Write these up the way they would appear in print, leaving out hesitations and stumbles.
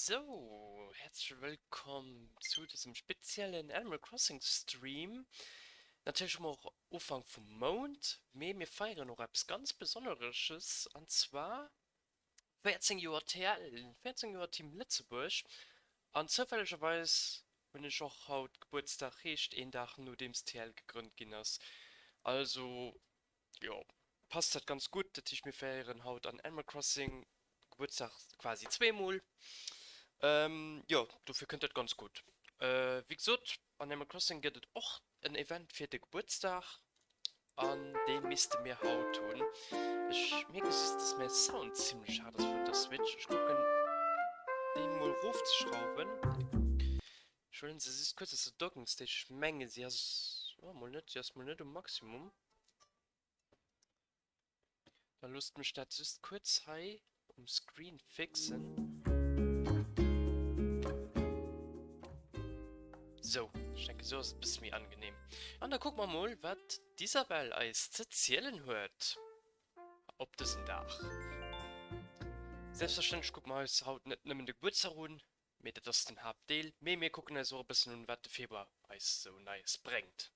Sou, häerzlech wëllkomm zu dësem speziellen Animal Crossing Stream. Natierlech hu mer och Ufank vum Mount, mee mir feieren och eppes ganz Besonneresches an zwar 14 Joer TL, 14 Joer Team Lëtzebuerg. An zoufällegerweis hunn ech och haut Gebuertsdag, heescht een Dag nodeems TL gegrënnt ginn ass. Also Jo, passt dat ganz gutt. Dat heescht mir feieren haut an Animal Crossing Gebuertsdag quasi zweemol. Jo, dofir kënnt dat ganz gutt. Wéi gesot, an Animal Crossing gëtt et och en Event fir de Gebuertsdag an dee misste mir haut hunn. Ech mierke just, dass mäi Sound zimlech haart ass vun der Switch. Ech kucken dee mol rofzeschrauwen. Ech huelen se just kuerz aus der Docking Station. Ech menge si ass, oh mol net, si ass mol net um Maximum. Da loosst mech dat just kuerz hei um Screen fixen. Sou, ech denke sou ass et e bësse méi angenehm. An da kucke mer mol wat d'Isabelle eis ze zielen huet op dësen Dag. Selbstverständlech kucke mer eis haut net nëmmen de Gebuertsdag un, Mee dat ass den Haaptdeel. Mee mir kucken eis och e bëssen un, wat de Februar eis sou Neies bréngt.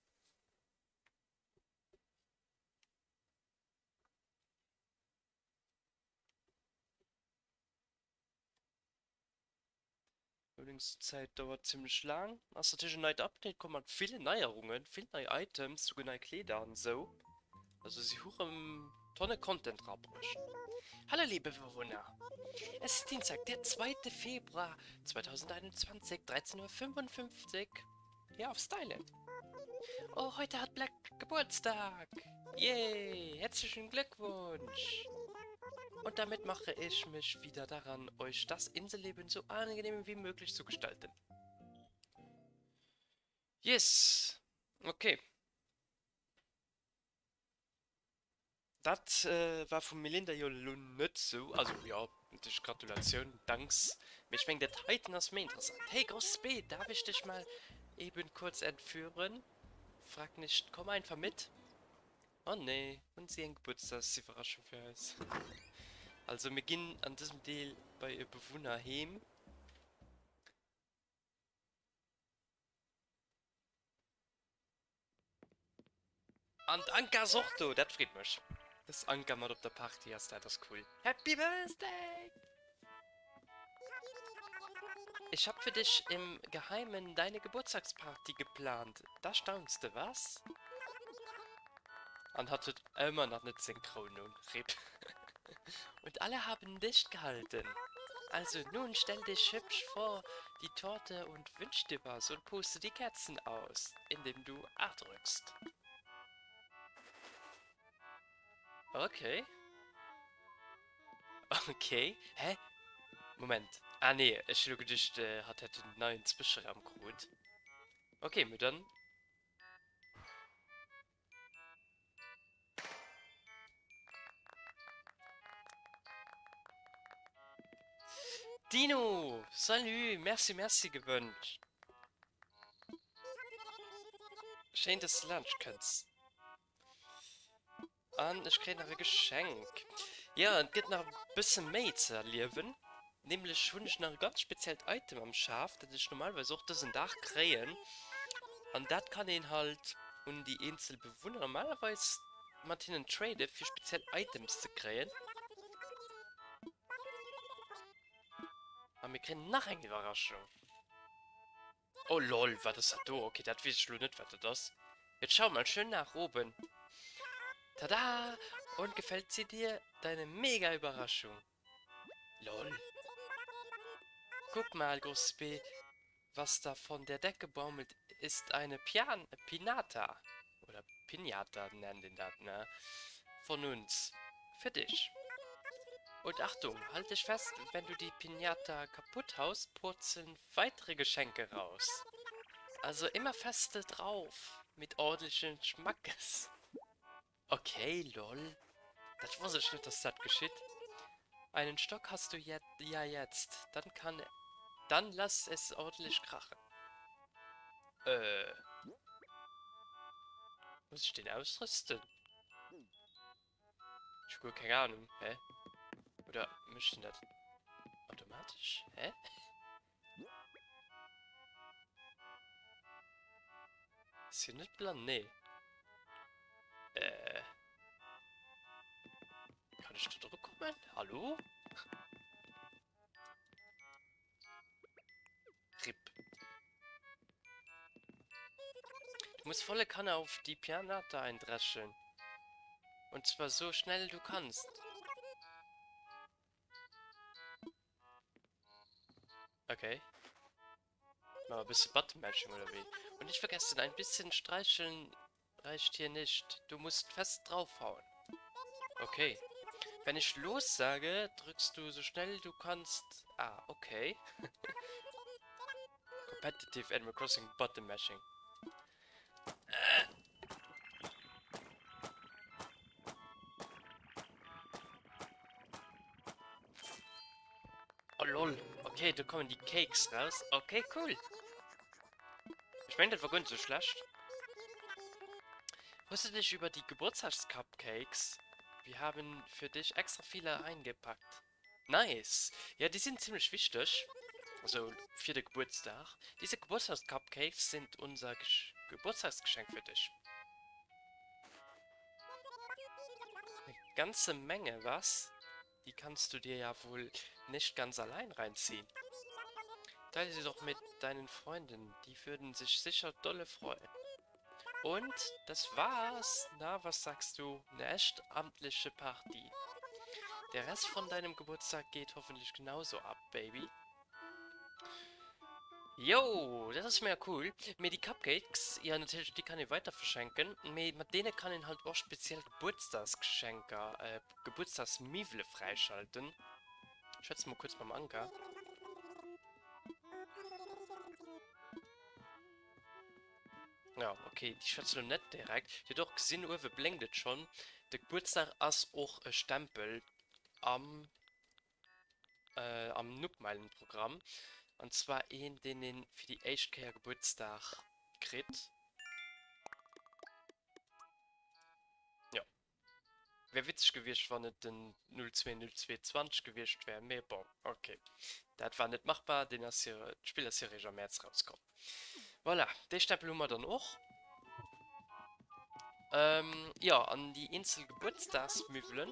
Loadingszäit dauert zimmlech laang. Ass natierlech en neit Update komm mat villen Neierungen, vill nei Items, souguer nei Kleeder an esou. Also si hu rëm Tonne Content rabruecht. Hallo liebe Bewohner! Es ist Dienstag, der zweite Februar 2021, 13.55 Uhr hier auf Styland. Oh, heute hat Black Geburtstag! Yay! Herzlichen Glückwunsch! Und damit mache ich mich wieder daran, euch das Inselleben so angenehm wie möglich zu gestalten. Yes! Okay. Dat war vum Melinda jo elo net sou, also jo, natierlech Gratulatioun, Danks, mee ech mengen dat heiten ass méi interessant. Hey Gross B, darf ich dich mal eben kurz entführen? Frag nicht, komm einfach mit. Oh nee, hunn si eng Gebuertsdagsiwwerraschung fir eis? Also mir ginn an dësem Deel bei e Bewunner heem. An d'Anka ass och do, dat freet mech. Dass Anka mat op der Party ass, dat ass cool. Happy Birthday! Ich hab für dich im Geheimen deine Geburtstagsparty geplant. Da staunst de, was? An hatt huet ëmmer nach net seng Kroun un, rip. Und alle haben dicht gehalten. Also nun stell dich hübsch vor die Torte und wünsch dir was und puste die Kerzen aus, indem du A drückst. Okay. Okay. Hä? Moment. Ah nee, ech hu lo geduecht, hatt hätt en neien Zwëscheraum krut. Okay, mee dann. Dino! Salut! Merci, merci gewënscht. Schéin, dass de laanscht kënns. An ech kréien nach e Geschenk. Jo, et gëtt nach e bësse méi ze erliewen. Nämlech hunn ech nach e ganz speziellt Item am Schaf, dat ech normalerweis och dësen Dag kréien. An dat kann een halt un déi eenzel Bewunner normalerweis mat hinnen traden, fir speziell Items ze kréien. A mir kréien nach eng Iwwerraschung. Oh lol, wat ass dat do? Okay, dat weess ech lo net, wat dat ass. Jetzt schau mal schön nach oben. Tada! Und gefällt sie dir? Deine mega Überraschung. Lol. Guck mal, großes B, was da von der Decke baumelt, ist eine Pian Pinata. Oder Piñata nennt een dat, ne? Von uns. Für dich. Und Achtung, halt dich fest, wenn du die Piñata kaputt haust, purzeln weitere Geschenke raus. Also immer feste drauf, mit ordentlichen Schmackes. Okay, lol. Dat wosst ech net, dass dat geschitt. Einen Stock hast du ja jetzt, dann kann, dann lass es ordentlich krachen. Äh. Muss ech deen ausrüsten? Ech hu guer keng Ahnung. Hä? Oder mécht en dat automatesch? Hä? Ass hien net blann? Nee. Äh. Kann ech do dru kommen? Hallo? Rip. Du musst volle Kanne auf die Pianata eindreschen. Und zwar so schnell du kannst. Okay. Mal ein bisschen Button Mashing oder wie? Und nicht vergessen, ein bisschen streicheln reicht hier nicht. Du musst fest draufhauen. Okay. Wenn ich los sage, drückst du so schnell du kannst. Ah, okay. Competitive Animal Crossing Button Mashing. Äh. Oh lol. Okay, do kommen déi Cakes raus. Okay, cool. Ech mengen, dat war guer net sou schlecht. Freust du dich über die Geburtstagscupcakes? Wir haben für dich extra viele eingepackt. Nice! Ja, déi sinn ziemlech wichteg. Also fir de Gebuertsdag. Diese Geburtstagscupcakes sind unser Gesch Geburtstagsgeschenk für dich. Eine ganze Menge, was? Die kannst du dir ja wohl nicht ganz allein reinziehen. Teile sie doch mit deinen Freunden, die würden sich sicher dolle freuen. Und das war's. Na, was sagst du? Eine echt amtliche Party. Der Rest von deinem Geburtstag geht hoffentlich genauso ab, Baby. Yo, dat ass mega cool. Mee déi Cupcakes, jo natierlech, déi kann ee weiter verschenken, mee mat deene kann een halt och speziell Gebuertsdagsgeschenker, äh, Gebuertsdagsmiwwele fräischalten. Ech schwätze mol kuerz mam Anka. Ja, okay, déi schwätze lo net direkt. Dir hutt och gesinn, uewe blénkt et schonn. De Gebuertsdag ass och e Stempel am am Nook Island Programm an zwar een deen een fir déi éischt Kéier Gebuertsdag kritt. Jo wär witzeg gewiescht wann et den 020220 gewiescht wär, mee bon ok dat war net machbar, deen ass jo, d'Spill ass jo eréischt am Mäerz rauskomm. Voilà, dee Stempel hu mer dann och. Jo an déi eenzel Gebuertsdagsmiwwelen.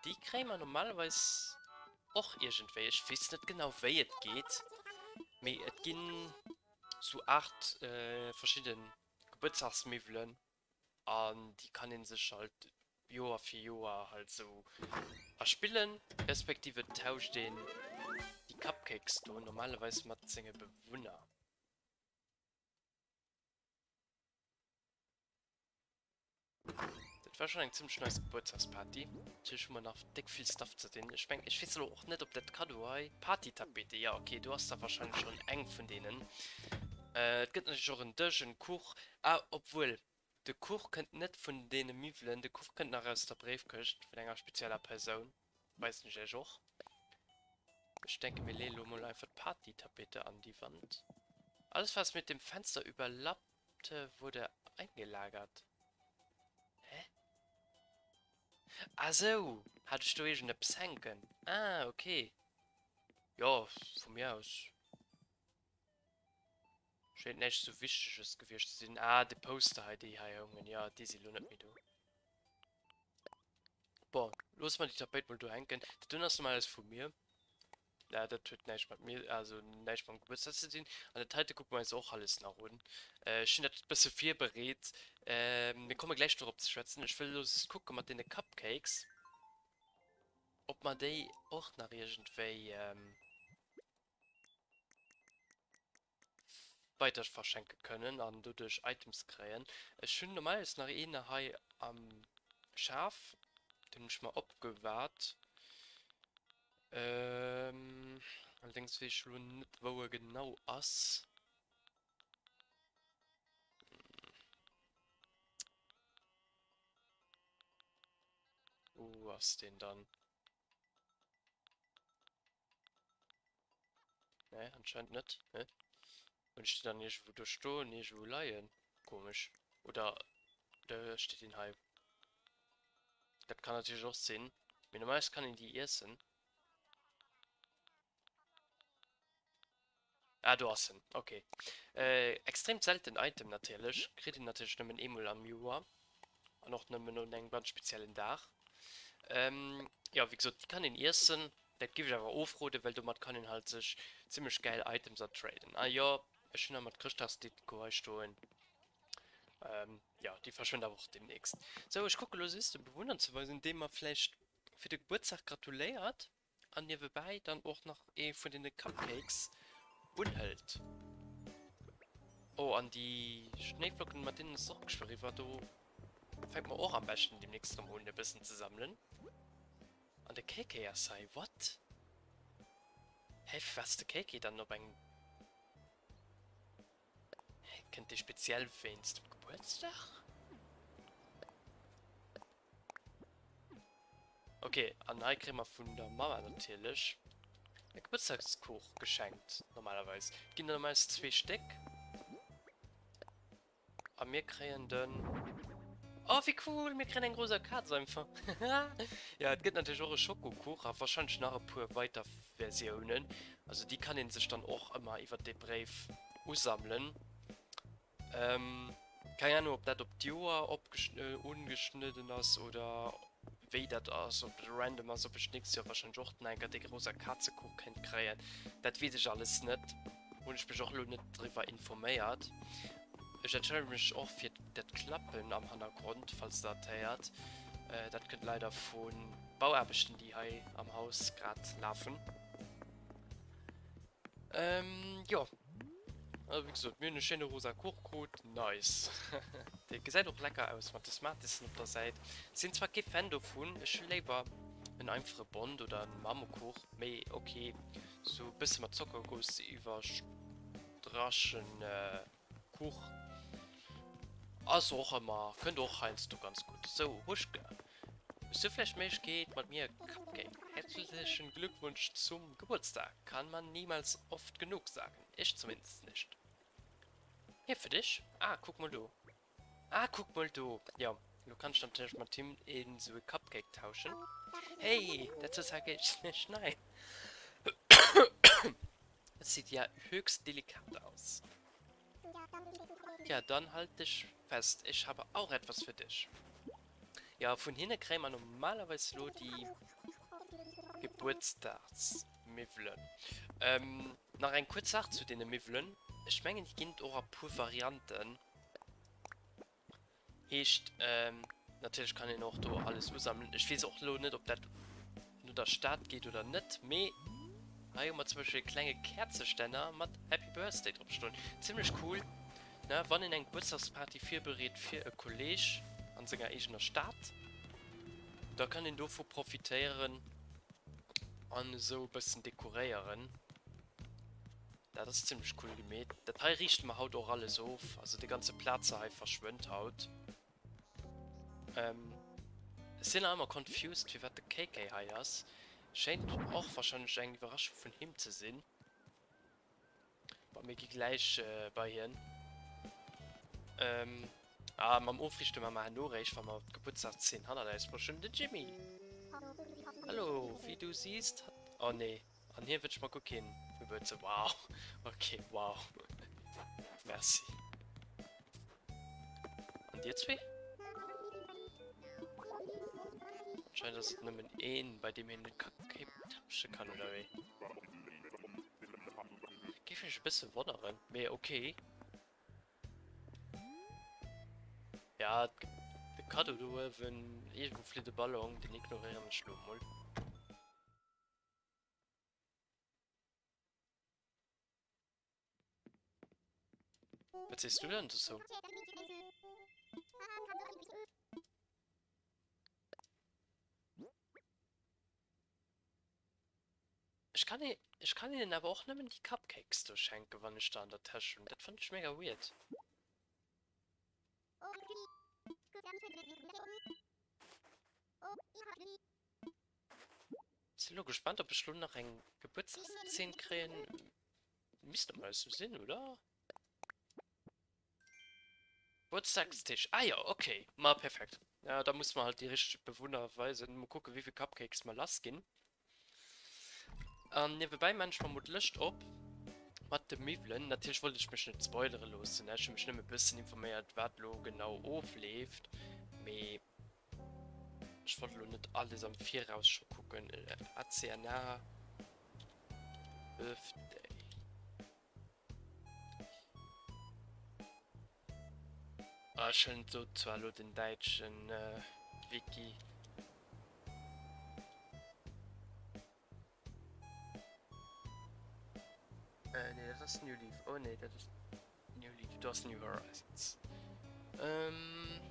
Déi kréie mer normalerweis och iergendwéi. Ech weess net genau wéi et geet, mee et ginn sou 8 verschidde Gebuertsdagsmiwwelen an déi kann ee sech halt Joer fir Joer halt sou erspillen, respektiv et tauscht een déi Cupcakes do normalerweis mat senge Bewunner. Dat war schon eng zimmlech nice Gebuertsdagsparty. Natierlech hu mer nach déck vill Stuff ze dinn. Ech meng, ech weess elo och net, ob dat Kaddo hei. Partytapete, ja okay, do ass da wahrscheinlech schon eng vun deenen. Äh, et gëtt natierlech och en Dësch, en Kuch. Ah, obwuel, de Kuch kënnt net vun deene Miwwelen, de Kuch kënnt nach aus der Bréifkëscht vun enger spezieller Persoun. Weisen ech iech och. Ech denke mir leeë lo mol einfach d'Partytapete an déi Wand. Alles was mit dem Fenster überlappte wurde eingelagert. Hä? Ah sou, hat ech do iergendeppes hänken? Ah ok. Jo, vu mir aus. Schéint näischt sou Wichteges gewiescht ze sinn. Ah, de Poster hei, déi hei houngen, jo, déi si lo net méi do. Bon, loosse mer déi Tapéit mol do hänken. Dat doen ass normal alles vu mir. Ja, dat huet näischt mat mir, also näischt mam Gebuertsdag ze dinn. An dat heite kucke mer eis och alles nach un. Ech hunn dat e bësse virbereet. Mir komme gläich dorop ze schwätzen. Ech wëll elo just kucke mat deene Cupcakes, ob mer déi och nach iergendwéi weider verschenke kënnen an doduerch Items kréien. Ech hunn normalerweis nach een hei am Schaf, deen hunn ech mer opgewaart. Ähm, allerdéngs weess ech elo net wou e genau ass. Wou ass deen dann? Nee, anscheinend net. Ne? Hunn ech déi dann iergendwou do stoen, iergendwou leien? Komesch. Oder, oder steet deen hei? Dat kann natierlech och sinn. Mee normalerweis kann een déi iessen. Ah, do ass en, ok. Extremt selten Item natierlech, kritt een natierlech nëmmen eemol am Joer an och nëmmen un engem ganz speziellen Dag. Jo, wéi gesot, déi kann een iessen, dat giff ech awer ofroden, well domat kann een halt sech zimmlech gäil Items ertraden. Ah jo, ech hunn nach mat Chrëschtdagsdeko hei stoen. Jo, déi verschwënnt awer och demnächst. Sou, ech kucke lo just de Bewunner ze weisen, dee mer vläicht fir de Gebuertsdag gratuléiert. An niewebäi dann och nach ee vun den Cupcakes unhëlt. Oh, an déi Schnéiflocken, mat deenen ass et och geschwë eriwwer. Do fänke mer och am beschten demnächst erëm un e bëssen ze sammelen. An de KK ass hei. What? Hä, firwat ass de KK dann op engem. Hä, kënnt dee speziell wéinst dem Gebuertsdag? Ok, an hei kréie mer vun der Mama natierlech e Gebuertsdagskuch geschenkt, normalerweis. Et ginn der normalerweis zwee Stéck. A mir kréien den... Oh, wéi cool! Mir kréien eng rosa Kaz einfach. Ja, et gëtt natierlech och e Schokokuch a warscheinlech nach e puer weiter Versiounen. Also déi kann ee sech dann och ëmmer iwwert dee Bréif usammelen. Keng Ahnung ob dat op d'Joer ungeschnidden ass oder wéi dat ass, ob dat random ass, ob ech d'nächst Joer wahrscheinlech och den enker dee rosa Kazekuch kéint kréien, dat weess ech alles net, hunn ech mech och elo net driwwer informéiert. Ech entschëllege mech och fir dat Klappen am Hannergrond, falls der dat héiert, dat kënnt leider vu Bauaarbechten déi hei am Haus grad lafen. Ähm, jo. Also, wéi gesot, mir hunn e schéine rosa Kuch krut. Nice. Dee gesäit och lecker aus mat de Smartiesen op der Säit. Sinn zwar kee Fan dovun, ech hu léiwer en einfache Bond oder en Marmorkuch, mee ok, sou e bësse mat Zockerguss iwwerstrachen Kuch ass och ëmmer, kënnt och heiansdo ganz gutt. Sou, Huschke, hues du vläicht d'Méiglechkeet mat mir e Cupcake? Herzlichen Glückwunsch zum Geburtstag, kann man niemals oft genug sagen, ich zumindest nicht. Hier für dich. Ah, kuck mol do. Ah, kuck mol do. Jo, lo kann ech natierlech mat him een sou e Cupcake tauschen. Hey, dazu sage ich nicht nein. Das sieht ja höchst delikat aus. Ja, dann halt dich fest, ich habe auch etwas für dich. Ja, vun hinne kréie mer normalerweis lo déi Gebuertsdagsmiwwelen. Ähm, nach eng kuerz Saach zu deene Miwwelen. Ech mengen, déi ginn et och a puer Varianten. Heescht, natierlech kann een och do alles usammelen. Ech weess och elo net, ob dat no der Stad geet oder net, mee hei hu mer zum Beispill e klenge Käerzestänner mat Happy Birthday drop stoen. Zimmlech cool, ne? Wann een eng Gebuertsdagsparty virbereet fir e Kolleeg an senger eegener Stad, da kann een dovu profitéieren an esou e bëssen dekoréieren. Dat ass zimmlech cool gemeet. Dat hei riichte mer haut och alles of. Also de ganze Plazer hei verschwënnt haut. Ähm, ech sinn nach ëmmer confused firwat de KK hei ass. Schéint och wahrscheinlech eng Iwwerraschung vun him ze sinn. Bon, mir gi gläich bei hien. Ähm, ah, mam Ofriichte maache mer herno réischt, wa mer d'Gebuertsdagszeen hannert eis bruecht hunn. De Jimmy! Hallo, wéi du siehst hat, oh nee. An hien wënscht mer guer keen Gebuertsdag. Wow. Ok, wow. Merci. An dir zwee? Anscheinend ass et nëmmen een, bei deem een Cupcake tausche kann, oder wéi? Géif mech e bësse wonneren, mee ok. Ja, de Cadeau do uewen, iergendwou flitt e Ballon, deen ignoréieren ech lo emol. Wat sees du denn dozou? Ech kann, ech kann hinnen awer och nëmmen déi Cupcakes do schenken, wann ech der an der Täsch hunn. Dat fannen ech mega weird. Sinn lo gespannt ob ech lo nach eng Gebuertsdagszeen kréien. Misst normal esou sinn, oder? Gebuertsdagstisch, ah jo, ok, ma perfekt. Ja, da musse mer halt déi richteg Bewunner weisen. Mol kucken, wéivill Cupcakes mer lass ginn. An niewebäi maan ech mer mol d'Lëscht op. Mat de Miwwelen, natierlech wollt ech mech net spoilere loossen, ech hu mech nëmme bëssen informéiert wat lo genau ofleeft, mee ech wollt lo net alles am Viraus scho kucken. ACNA Birthday. Ah, ech hunn do zwar lo den däitschen Wiki. Äh, nee, dat ass New Leaf. Oh nee, dat ass New Leaf. Do ass New Horizons. Ähm.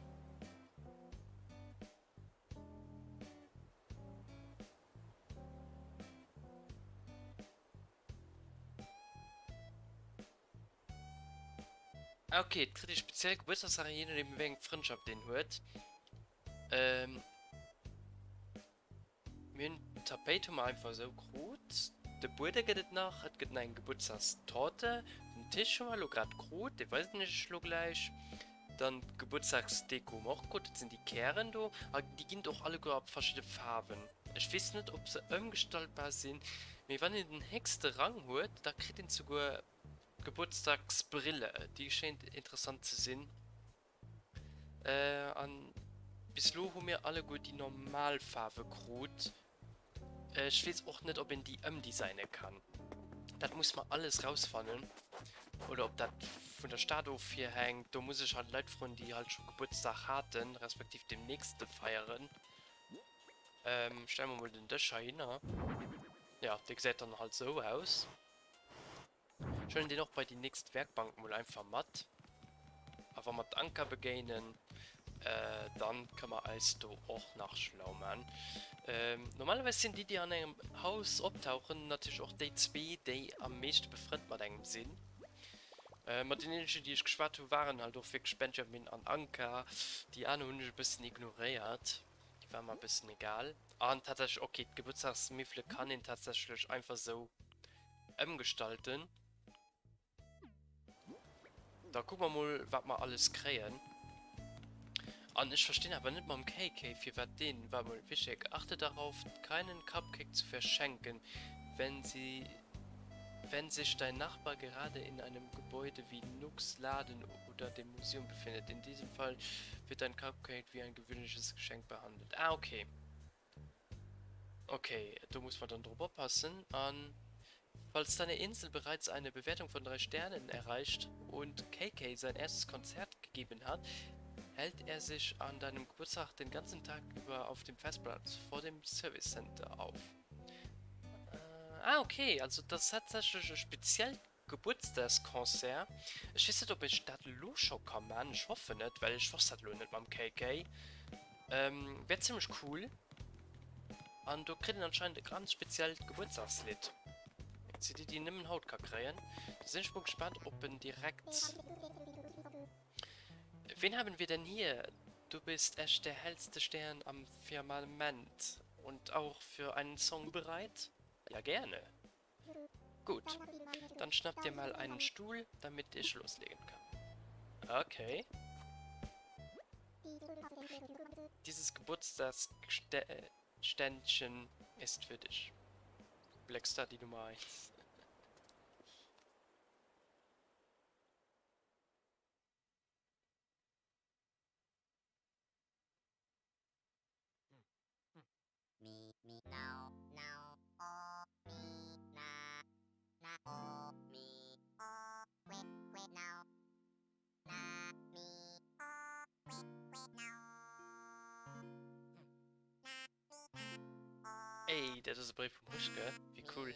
Ah, okay, et kritt ee speziell Gebuertsdagssaachen, jee nodeem wéi eng Frëndschaft een huet. Ähm. Mir hunn d'Tapéit hu mer einfach esou krut. De Bueder gëtt et nach. Et gëtt nach eng Gebuertsdagstorte. Den Tisch hu mer elo grad krut, dee weisen ech iech elo gläich. Dann d'Gebuertsdagsdeko hu mer och krut. Dat sinn déi Kären do. A déi ginn et och alleguer a verschidde Faarwen. Ech weess net, ob se ëmgestaltbar sinn, mee wann een den héchste Rang huet, da kritt een souguer d'Gebuertsdagsbrille. Déi schéint interessant ze sinn. An bis lo hu mir alleguer déi normal Faarwe krut. Ech weess och net, ob een déi ëmdesigne kann. Dat muss mer alles rausfannen. Oder ob dat vun der Stad ofhänkt. Do muss ech halt Leit froen, déi halt scho Gebuertsdag haten, respektiv deemnächst feieren. Stelle mer mol den Dësch heihinner. Jo, dee gesäit dann halt sou aus. Ech huelen deen och bei déi nächst Werkbank mol einfach mat. A wa mer d'Anker begéinen, dann kënne mer eis do och nach schlau man. Normalerweis sinn déi, déi an engem Haus optauchen, natierlech och déi zwee, déi am meeschte befrënnt mat engem sinn. Mat den eenzegen, déi ech geschwat hu, waren halt och wierklech Benjamin an Anka. Déi aner hunn ech e bëssen ignoréiert. Déi war mer e bëssen egal. An tatsächlech, okay, d'Gebuertsdagsmiwwele kann een tatsächlech einfach sou ëmgestalten. Da kucke mer mol, wat mer alles kréien. An ech verstinn awer net mam KK, firwat deen war mol wichtig. Achte darauf, keinen Cupcake zu verschenken, wenn sie, wenn sich dein Nachbar gerade in einem Gebäude wie Nooks Laden oder dem Museum befindet. In diesem Fall wird dein Cupcake wie ein gewöhnliches Geschenk behandelt. Ah, okay. Okay, do muss man dann drop oppassen. An falls deine Insel bereits eine Bewertung von drei Sternen erreicht und KK sein erstes Konzert gegeben hat, hält er sich an deinem Geburtstag den ganzen Tag über auf dem Festplatz vor dem Service Center auf. Ah, okay, also das ist tatsächlich e speziellt Gebuertsdagsconcert. Ech weess net ob ech dat elo scho ka man, ech hoffen et, well ech wosst dat elo net mam KK. Wär zimmlech cool. An do kritt een anscheinend e ganz speziellt Gebuertsdagslidd. Eng CD déi een nëmmen haut ka kréien. Do sinn ech mol gespaant ob en direkt. Wen haben wir denn hier? Du bist echt der hellste Stern am Firmament und auch für einen Song bereit? Ja gerne! Gut, dann schnapp dir mal einen Stuhl, damit ich loslegen kann. Okay. Dieses Geburtstagsständchen ist für dich. Blackstar die Nummer 1. Ey, dat ass e Bréif vum Huschke, wéi cool.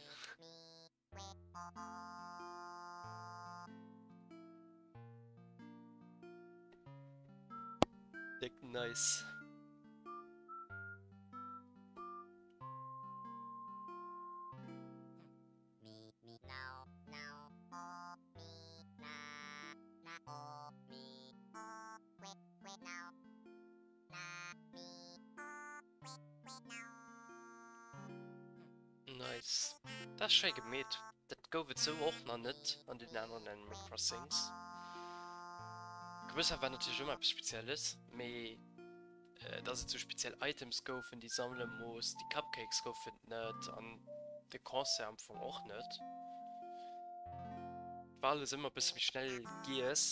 Déck nice. Nice. Dat ass schéi gemeet. Dat gouf et sou och nach net an den aneren Animal Crossings. Gebuertsdag war natierlech ëmmer eppes Spezielles, mee dass et sou speziell Items goufen, déi sammele muss, déi Cupcakes goufen et net an de Concert am Fong och net. Ball ass ëmmer e bësse méi schnell giess.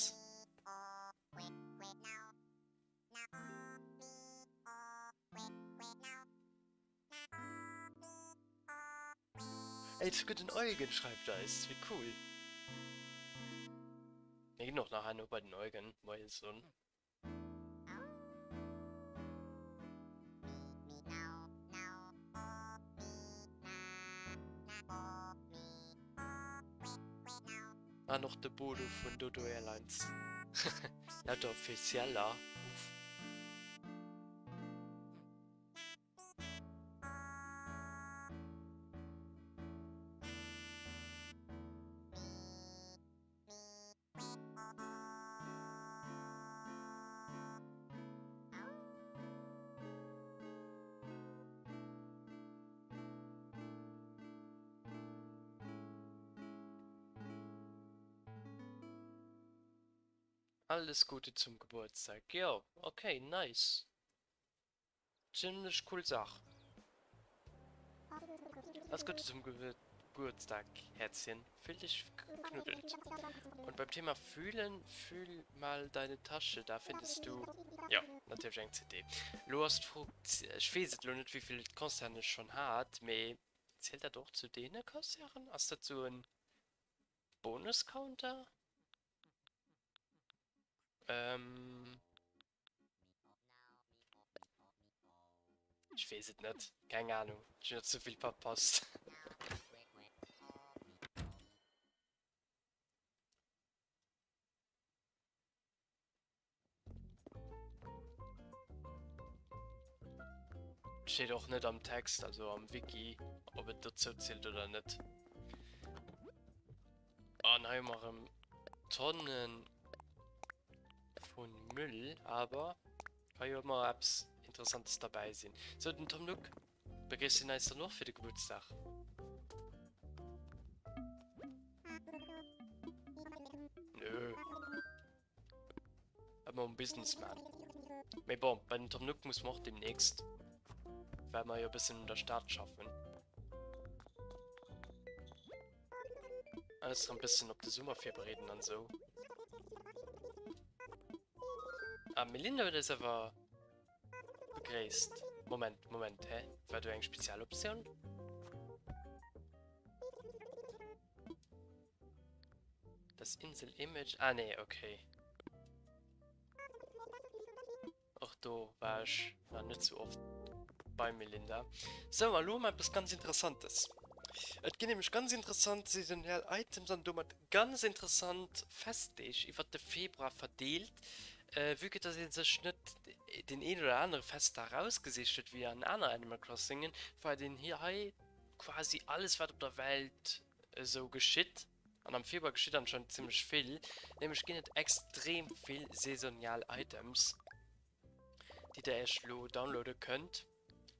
Ey, souguer den Eugen schreift eis, wéi cool! Mir ginn och nach herno bei den Eugen Moie soen. An och de Bodo vun Dodo Airlines. Lauter Offizieller. Uff. Alles Gute zum Gebuertsdag. Jo, okay, nice. Zimlech cool Saach. Alles Gute zum Gebuertsdag, Häerzchen. Fühl dich geknuddelt. Und beim Thema fühlen, fühl mal deine Tasche, da findest du, jo, natierlech eng CD. Lo ass d'Fro, ech weess et lo net wéivill Concerten ech schonn hat, mee zielt dat och zu deene Concerten? Ass dat sou en Bonus-Counter? Ähm. Ech weess et net. Keng Ahnung. Ech hunn der ze vill verpasst. Steet och net am Text, also am Wiki, ob et dozou zielt oder net. An hei hu mer erëm Tonnen vun Müll, awer ka jo ëmmer eppes Interessantes derbäi sinn. Sou, den Tom Nook begréisst hien eis dann och fir de Gebuertsdag. Nö. Ëmmer um Businessman. Mee bon, bei den Tom Nook muss mer och demnächst, well mer jo e bëssen un der Stad schaffen. Alles erëm bëssen op de Summer virbereeden an esou. Ah, Melinda huet eis awer begréisst. Moment, Moment, hä? War do eng Spezialoptioun? Das Insel-Image... Ah, nee, okay. Och do war ech nach net sou oft beim Melinda. Sou, a lo hu mer eppes ganz Interessantes. Et ginn nämlech ganz interessant saisonal Items an domat ganz interessant Festdeeg iwwert de Februar verdeelt. Vue que dass ee sech net deen een oder anere Festdag erausgesicht huet wéi an aner Animal Crossingen, feiert een hei quasi alles wat op der Welt esou geschitt, an am Februar geschitt anscheinend zimmlech vill, nämlech ginn et extrem vill saisonial Items, déi der iech elo downloade kënnt.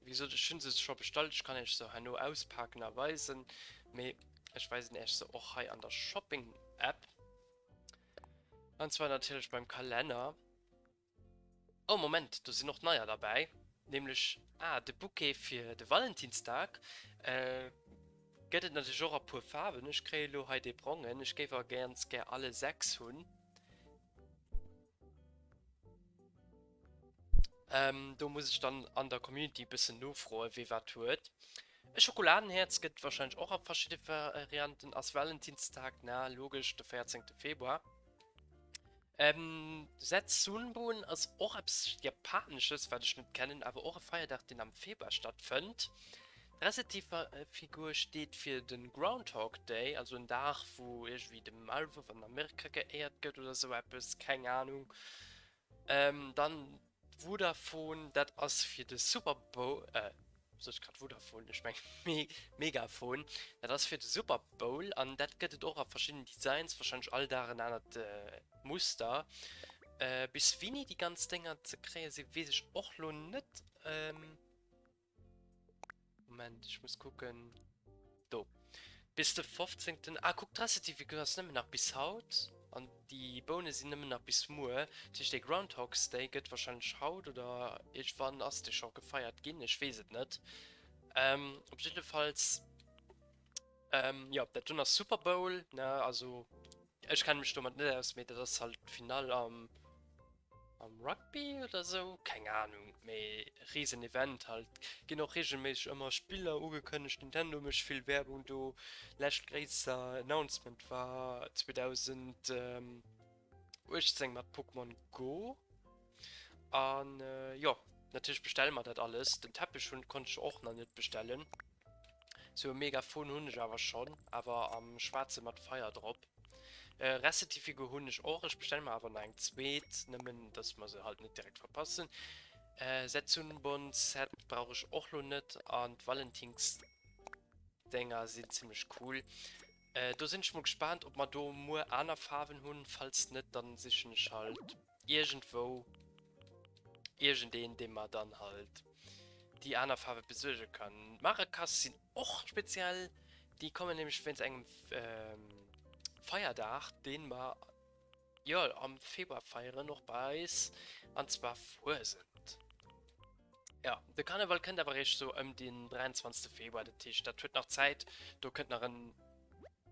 Wéi gesot, ech hunn se scho bestallt, ech kann iech se herno auspaken a weisen, mee ech weisen iech se och hei an der Shopping App, an zwar natierlech beim Kalenner. Oh Moment, do sinn och neier derbäi, nämlech ah de Bouquet fir de Valentinsdag gëtt et natierlech och a puer Faarwen. Ech kréie lo hei dee brongen, ech géif awer ganz gär alle 6 hunn. Do muss ech dann an der Community e bëssen nofroen, wee wat huet. E Schokoladenhäerz gëtt et warscheinlech och a verschidde Varianten. Ass Valentinstag, na logesch, de 14 Februar. Ähm, Setsubun ass och eppes Japanesches, wat ech net kennen, awer och e Feierdag, deen am Februar stattfënnt. D'Resseti-Figur steet fir de Groundhog Day, also en Dag, wou iergendwéi de Maulwuerf an Amerika geéiert gëtt oder sou eppes, keng Anung. Dann Vodafone, dat ass fir de Super Bowl, äh, sot ech grad Vodafone, ech mengen Megafon, dat ass fir de Super Bowl an dat gëtt et och a verschiddenen Designs, wahrscheinlech all Dag en anert Muster. Bis wéini déi ganz Dénger ze kréie sinn, weess ech och lo net. Moment, ech muss kucken. Do. Bis de 15. Ah, kuck, d'Recipe ass nëmmen nach bis haut. An déi Boune sinn nëmmen nach bis muer. Dat heescht, dee Groundhog's Day gëtt wahrscheinlech haut oder iergendwann ass dee scho gefeiert ginn. Ech weess et net. Ähm, op jiddefalls, ähm, jo, dat dunn ass Super Bowl, ne, also. Ech kenne mech domat net aus, mee dat ass halt d'Finall am am Rugby oder sou, keng Ahnung, mee riesen Event halt. Ginn och regelméisseg ëmmer Spiller ugekënnegt, Nintendo mécht vill Werbung do. Lescht gréisser Announcement war 2018 mat Pokémon Go. An jo, natierlech bestelle mer dat alles. Den Teppech hunn konnt ech och nach net bestellen. Sou e Megafon hunn ech awer schonn, awer am schwaarze mat Feier drop. Recipe-Figur hunn ech och, ech bestelle mer awer nach eng zweet, nëmmen dass mer se halt net direkt verpassen. Setsubun Set brauch ech och lo net an d'Valentinsdénger sinn zimmlech cool. Do sinn ech mol gespaant ob mer do muer aner Faarwen hunn, falls net dann sichen ech halt iergendwou iergendeen dee mer dann halt déi aner Faarwe besuerge kann. D'Maracas sinn och speziell, déi kommen nämlech wéinst engem Feierdag deen mer jo am Februar feieren och bei eis an zwar Fuesent. Jo, de Karneval kënnt awer eréischt sou ëm den 23 Februar, dat heescht dat huet nach Zäit, do kënnt nach en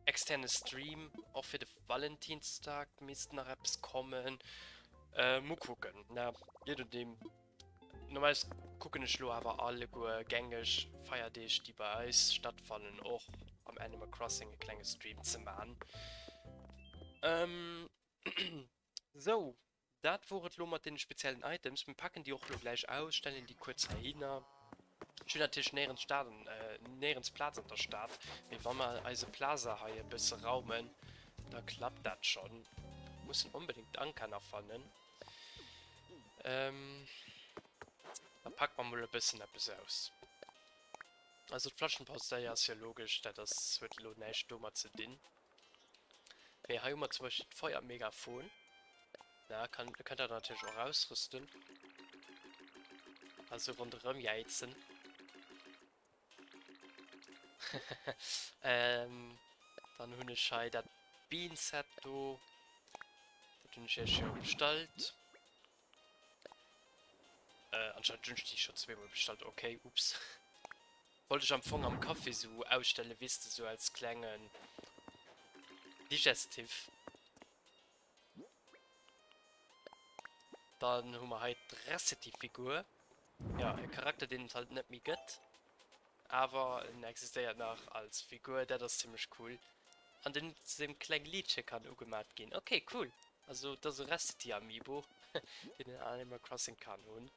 externe Stream, och fir de Valentinsdag misst nach eppes kommen, mol kucken, ne, je nodeem. Normalerweis kucken ech lo awer alleguer gängeg Feierdeeg déi bei eis stattfannen och am Animal Crossing e klenge Stream ze man. Sou, dat wor et lo mat deene speziellen Items. Mir packen déi och lo gläich aus, stellen déi kuerz heihinner. Ech hunn natierlech néierens Stad, néierens Plaz an der Stad, mee wa mer eise Plaza hei e bësse raumen, da klappt dat schonn. Mussen onbedéngt d'Anka nach fannen. Ähm, da packe mer mol e bëssen eppes aus. Also d'Flaschenpost, déi ass jo logesch, dat ass, huet elo näischt domat ze dinn. Mee hei hu mer zum Beispill d'Feuermegafon. Na, kann, könnt der natierlech och ausrüsten. Also ronderëm jäizen. ähm, dann hunn ech hei dat Bean-Set do. Dat hunn ech iech jo bestallt. Äh, anscheinend hunn ech déi scho zweemol bestallt. Okay, ups. Wollt ech am Fong am Café sou ausstellen, weess de, sou als klengen Digestif. Dann hu mer hei d'Recipe-Figur. Ja, e Charakter, deen et halt net méi gëtt. Awer en existéiert nach als Figur, dat ass zimmlech cool. An den sengem kleng Liedche kann ugemat ginn. Ok, cool. Also et ass e Recipe-Amiibo, deen een an Animal Crossing kann hunn.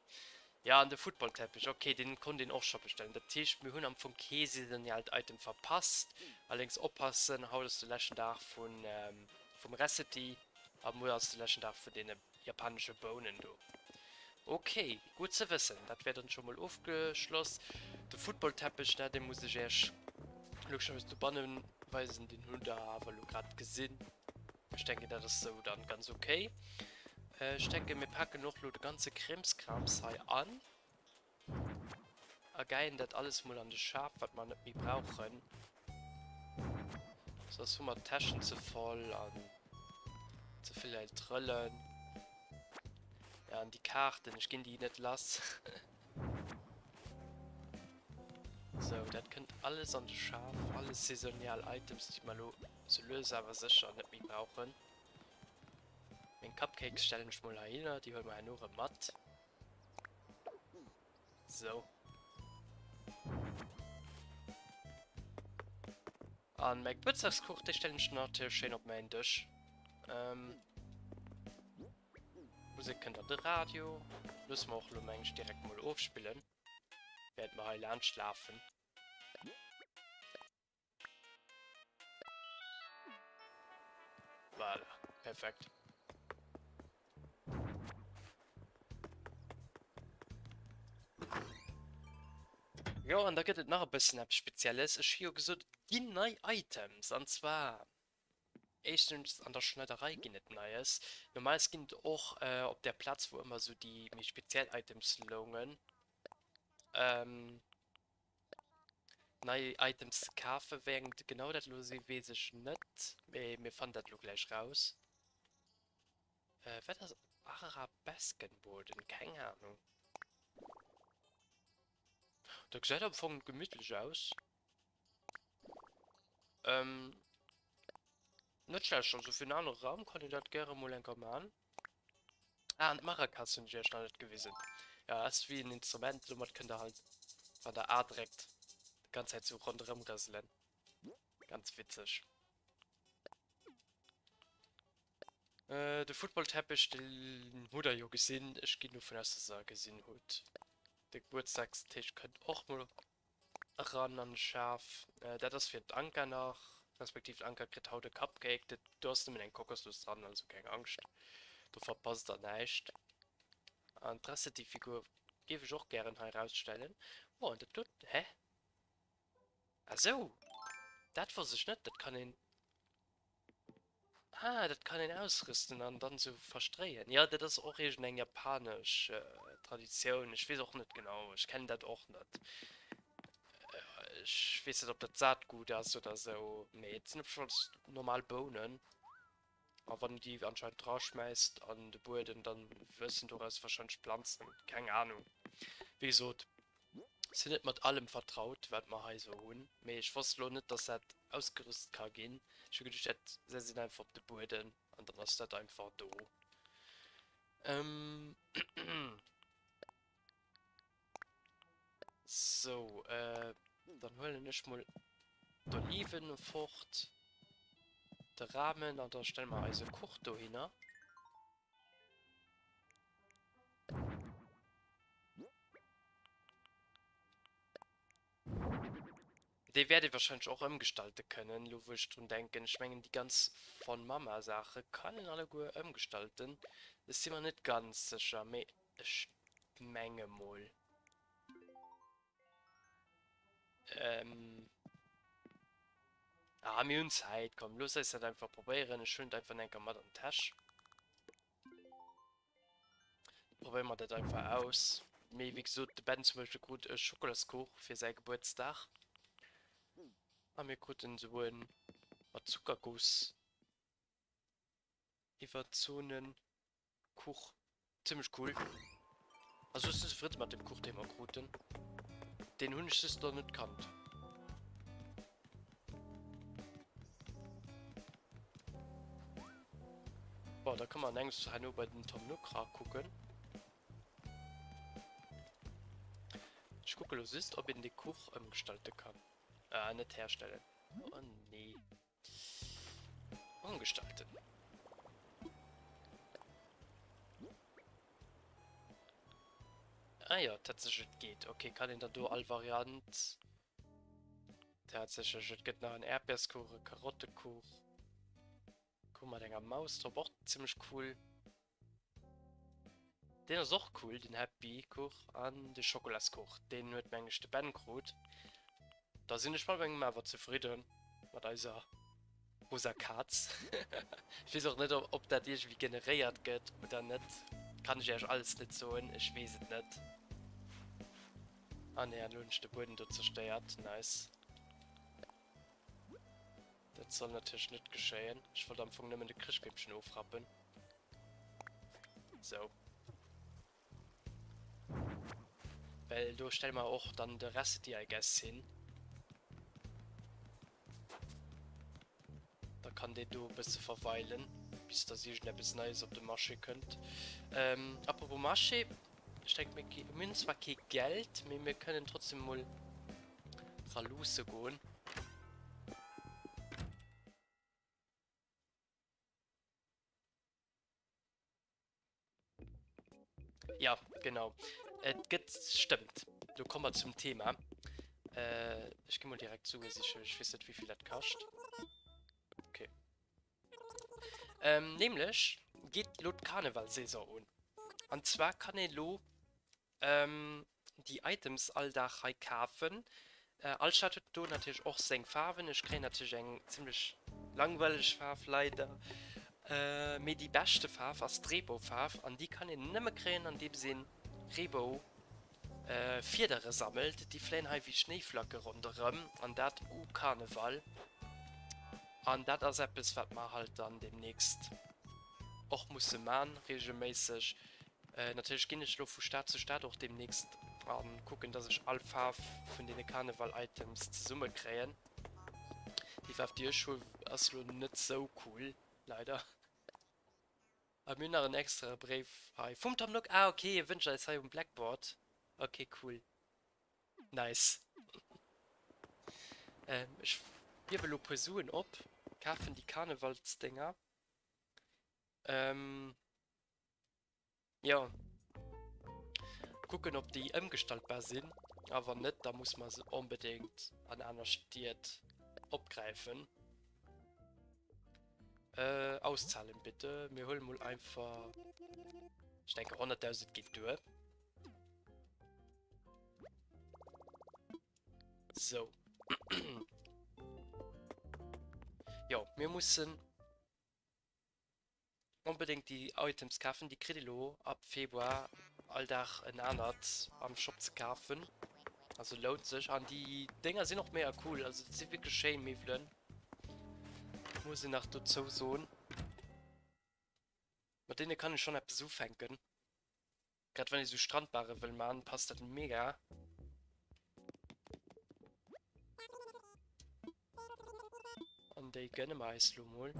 Ja, an de Footballteppich, ok, deen konnt een och scho bestellen. Dat heescht, mir hunn am Fong kee saisoniaalt Item verpasst. Allerdéngs oppassen, haut ass de leschten Dag vun vum Recety a muer ass de leschten Dag vun deene japanesche Bounen do. Ok, gutt ze wëssen, dat wär dann scho mol ofgeschloss. De Footballteppich, ne, dee muss ech iech logescherweis dobanne weisen, deen hutt der awer elo grad gesinn. Ech denken dat ass sou dann ganz ok. Ech denken mir paken och lo de ganze Krimskrams hei an a geien dat alles mol an de Schaf wat mer net méi brauchen. Soss hu mer d'Täschen ze voll an ze vill Leit trëllen. Ja an déi Kaarten, ech ginn déi net lass. Sou dat kënnt alles an de Schaf, alles saisonial Items déi mer lo Sou lues awer sécher net méi brauchen. Meng Cupcakes stellen ech mol heihinner, déi huele mer herno rëm mat. Sou. An mäi Gebuertsdagskuch, dee stellen ech natierlech schéin op mäin Dësch. Ähm, Musek kënnt an de Radio. Loosse mer och elo meng ech direkt mol ofspillen, während mer hei laanscht lafen. Voilà, perfekt. Jo, an da gëtt et nach e bëssen eppes Spezielles. Ech hu jo gesot, et ginn nei Items. An zwar, éischtens an der Schneiderei ginn et Neies. Normalerweis ginn et och op där Plaz, wou ëmmer esou déi méi speziell Items loungen. Nei Items ze kafen. Wéi eng genau dat elo sinn, weess ech net, mee mir fannen dat elo gläich raus. Wat ass Arabeskenboden? Keng Ahnung. Dat gesäit am Fong gemittlech aus. Net schlecht, also fir en anere Raum kann een dat gäre mol enker man. Ah, an d'Maracas hunn ech iech nach net gewisen. Ja, ass wéi en Instrument, domat kënnt der halt, wann der A dréckt, déi ganz Zäit sou ronderëm rëselen. Ganz witzeg. Äh, de Footballteppech, den hutt der jo gesinn. Ech ginn dovun aus, dass der e gesinn hutt. De Gebuertsdagstisch kënnt och mol eran an de Schaf. Dat ass fir d'Anka nach, respektiv d'Anka kritt haut e Cupcake. Dat, do ass nëmmen eng Kokosnuss dran, also keng Angscht, do verpasst der näischt. An d'Recipe-Figur géif ech och gären hei erausstellen. Oh, an dat do, hä? Ah sou, dat wosst ech net, dat kann een. Ah, dat kann een ausrüsten an dann sou verstréien. Jo, dat ass och iergend eng japanesch Traditioun. Ech weess och net genau, ech kennen dat och net. Ech weess net, ob dat Saatgut ass oder sou, mee et sinn op jidde Fall normal Bounen. A wann een déi anscheinend draschmäisst an de Buedem, dann wuessen doraus warscheinlech Planzen. Keng Anung. Wéi gesot, Sinn net mat allem vertraut wat mer hei sou hunn, mee ech wosst lo net dass dat ausgerüst ka ginn. Ech hu geduecht dat setzt een einfach op de Bueden an dann ass dat einfach do. Sou dann huelen ech mol d'Oliven fort, de Rahmen an da stelle mer eise Kuch dohinner. Dee wäert ee wahrscheinlech och ëmgestalte kënnen, elo wou ech drun denken. Ech mengen déi ganz von Mama Saache kann een alleguer ëmgestalten. Ech si mer net ganz sécher, mee ech menge mol. Ähm. Ah, mir hunn Zäit, komm looss eis dat einfach probéieren. Ech huelen et einfach enker mat an d'Täsch. Probéiere mer dat einfach aus. Mee wéi gesot, de Ben zum Beispill krut e Schokolaskuch fir säi Gebuertsdag. A mir kruten esou e mat Zuckerguss iwwerzone Kuch. Zimmlech cool. Also ech sinn zefridde mat dem Kuch dee mer kruten. Deen hunn ech soss nach net kannt. Bon, da kann man engs herno bei den Tom Nook rakucken. Ech kucke lo just, ob een de Kuch ëmgestalte kann. Ah, net herstellen. Oh nee. Umgestalten. Ah ja, tatsächlich, et geht. Okay, kann een dann do all Variant... Tatsächlich, et gëtt nach en Äerdbeerskuch, e Karottekuch. Kuch mat enger Maus drop, och zimmlech cool. Deen ass och cool, den Happy Kuch an de Schokolaskuch. Deen huet meng ech de Ben krut. Da sinn ech mat mengem awer zefridden, mat eiser rosa Kaz. Ech weess och net ob dat iergendwéi generéiert gëtt oder net. Kann ech iech alles net soen, ech weess et net. Ah nee, an elo hunn ech de Buedem do zerstéiert. Nice. Dat soll natierlech net geschéien. Ech wollt am Fong nëmmen de Chrëschtbeemchen ofrappen. Sou. Well do stelle mer och dann de Rest, I guess, hin. Da kann deen do e bësse verweilen, bis dass iergendeppes Neies op de Marché kënnt. Ähm, apropos Marché, ech denke mir, mir hunn zwar kee Geld, mee mir kënnen trotzdem mol dra luusse goen. Ja, genau. Et gëtt, stëmmt. Do komme mer zum Thema. Äh, ech gi mol direkt Sue sichen. Ech weess net, wéi vill dat kascht. Okay. Ähm, nämlech geet lo d'Karnevalsaison un. An zwar kann ee lo déi Items all Dag hei kafen. All Stad huet do natierlech och seng Faarwen. Ech kréien natierlech eng zimmlech langweileg Faarf leider. Mee déi beschte Faarf ass d'Reeboufaarf an déi kann een nëmme kréien andeems een Reebou Fiedere sammelt. Déi fléien hei wéi Schnéiflacke ronderëm an dat u Karneval. An dat ass eppes wat mer halt dann deemnächst och musse man regelméisseg. Natierlech ginn ech elo vu Stad zu Stad och deemnächst a kucken, dass ech all Faarf vun deene Karneval-Items zesumme kréien. Déi Faarf déi ech hu ass lo net sou cool, leider. A mir hunn nach en extrae Bréif hei vum Tom Nook. Ah ok, e wënscht eis hei um Blackboard. Ok, cool. Nice. Ech hiewe lo puer Suen op, kafen déi Karnevalsdénger. Jo. Kucken op déi ëmgestaltbar sinn, a wann net, da muss mer se onbedéngt an aner Stied opgräifen. Äh, auszahlen bitte. Mir huele mol einfach, ech denke 100.000 geet duer. Sou. Jo, mir mussen Onbedéngt déi Items kafen, déi kritt ee lo ab Februar all Dag en anert am Shop ze kafen. Also lount sech an déi Dénger sinn och mega cool, also dat si wierklech schéin Miwwelen, muss een nach dozou soen. Mat deene kann ee schonn eppes ufänken. Grad wann ee sou Strandbare wëll man, passt dat mega. An déi gënne mer eis lo mol.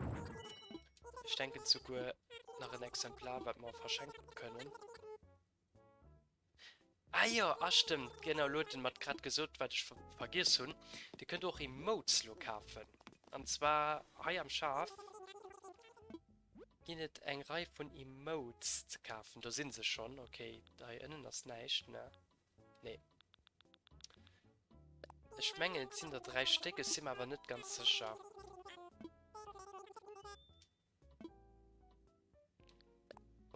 Ech denken souguer nach en Exemplar, wat mer verschenke kënnen. Ah jo, ah stëmmt, genau, lo huet en mer grad gesot, wat ech vergiess hunn. Dir kënnt och Emotes lo kafen. An zwar hei am Schaf. Ginn et eng Rei vun Emotes ze kafen. Do sinn se schonn. Ok, hei ënnen ass näischt, ne? Nee. Ech mengen et sinn der 3 Stéck, ech si mer awer net ganz sécher.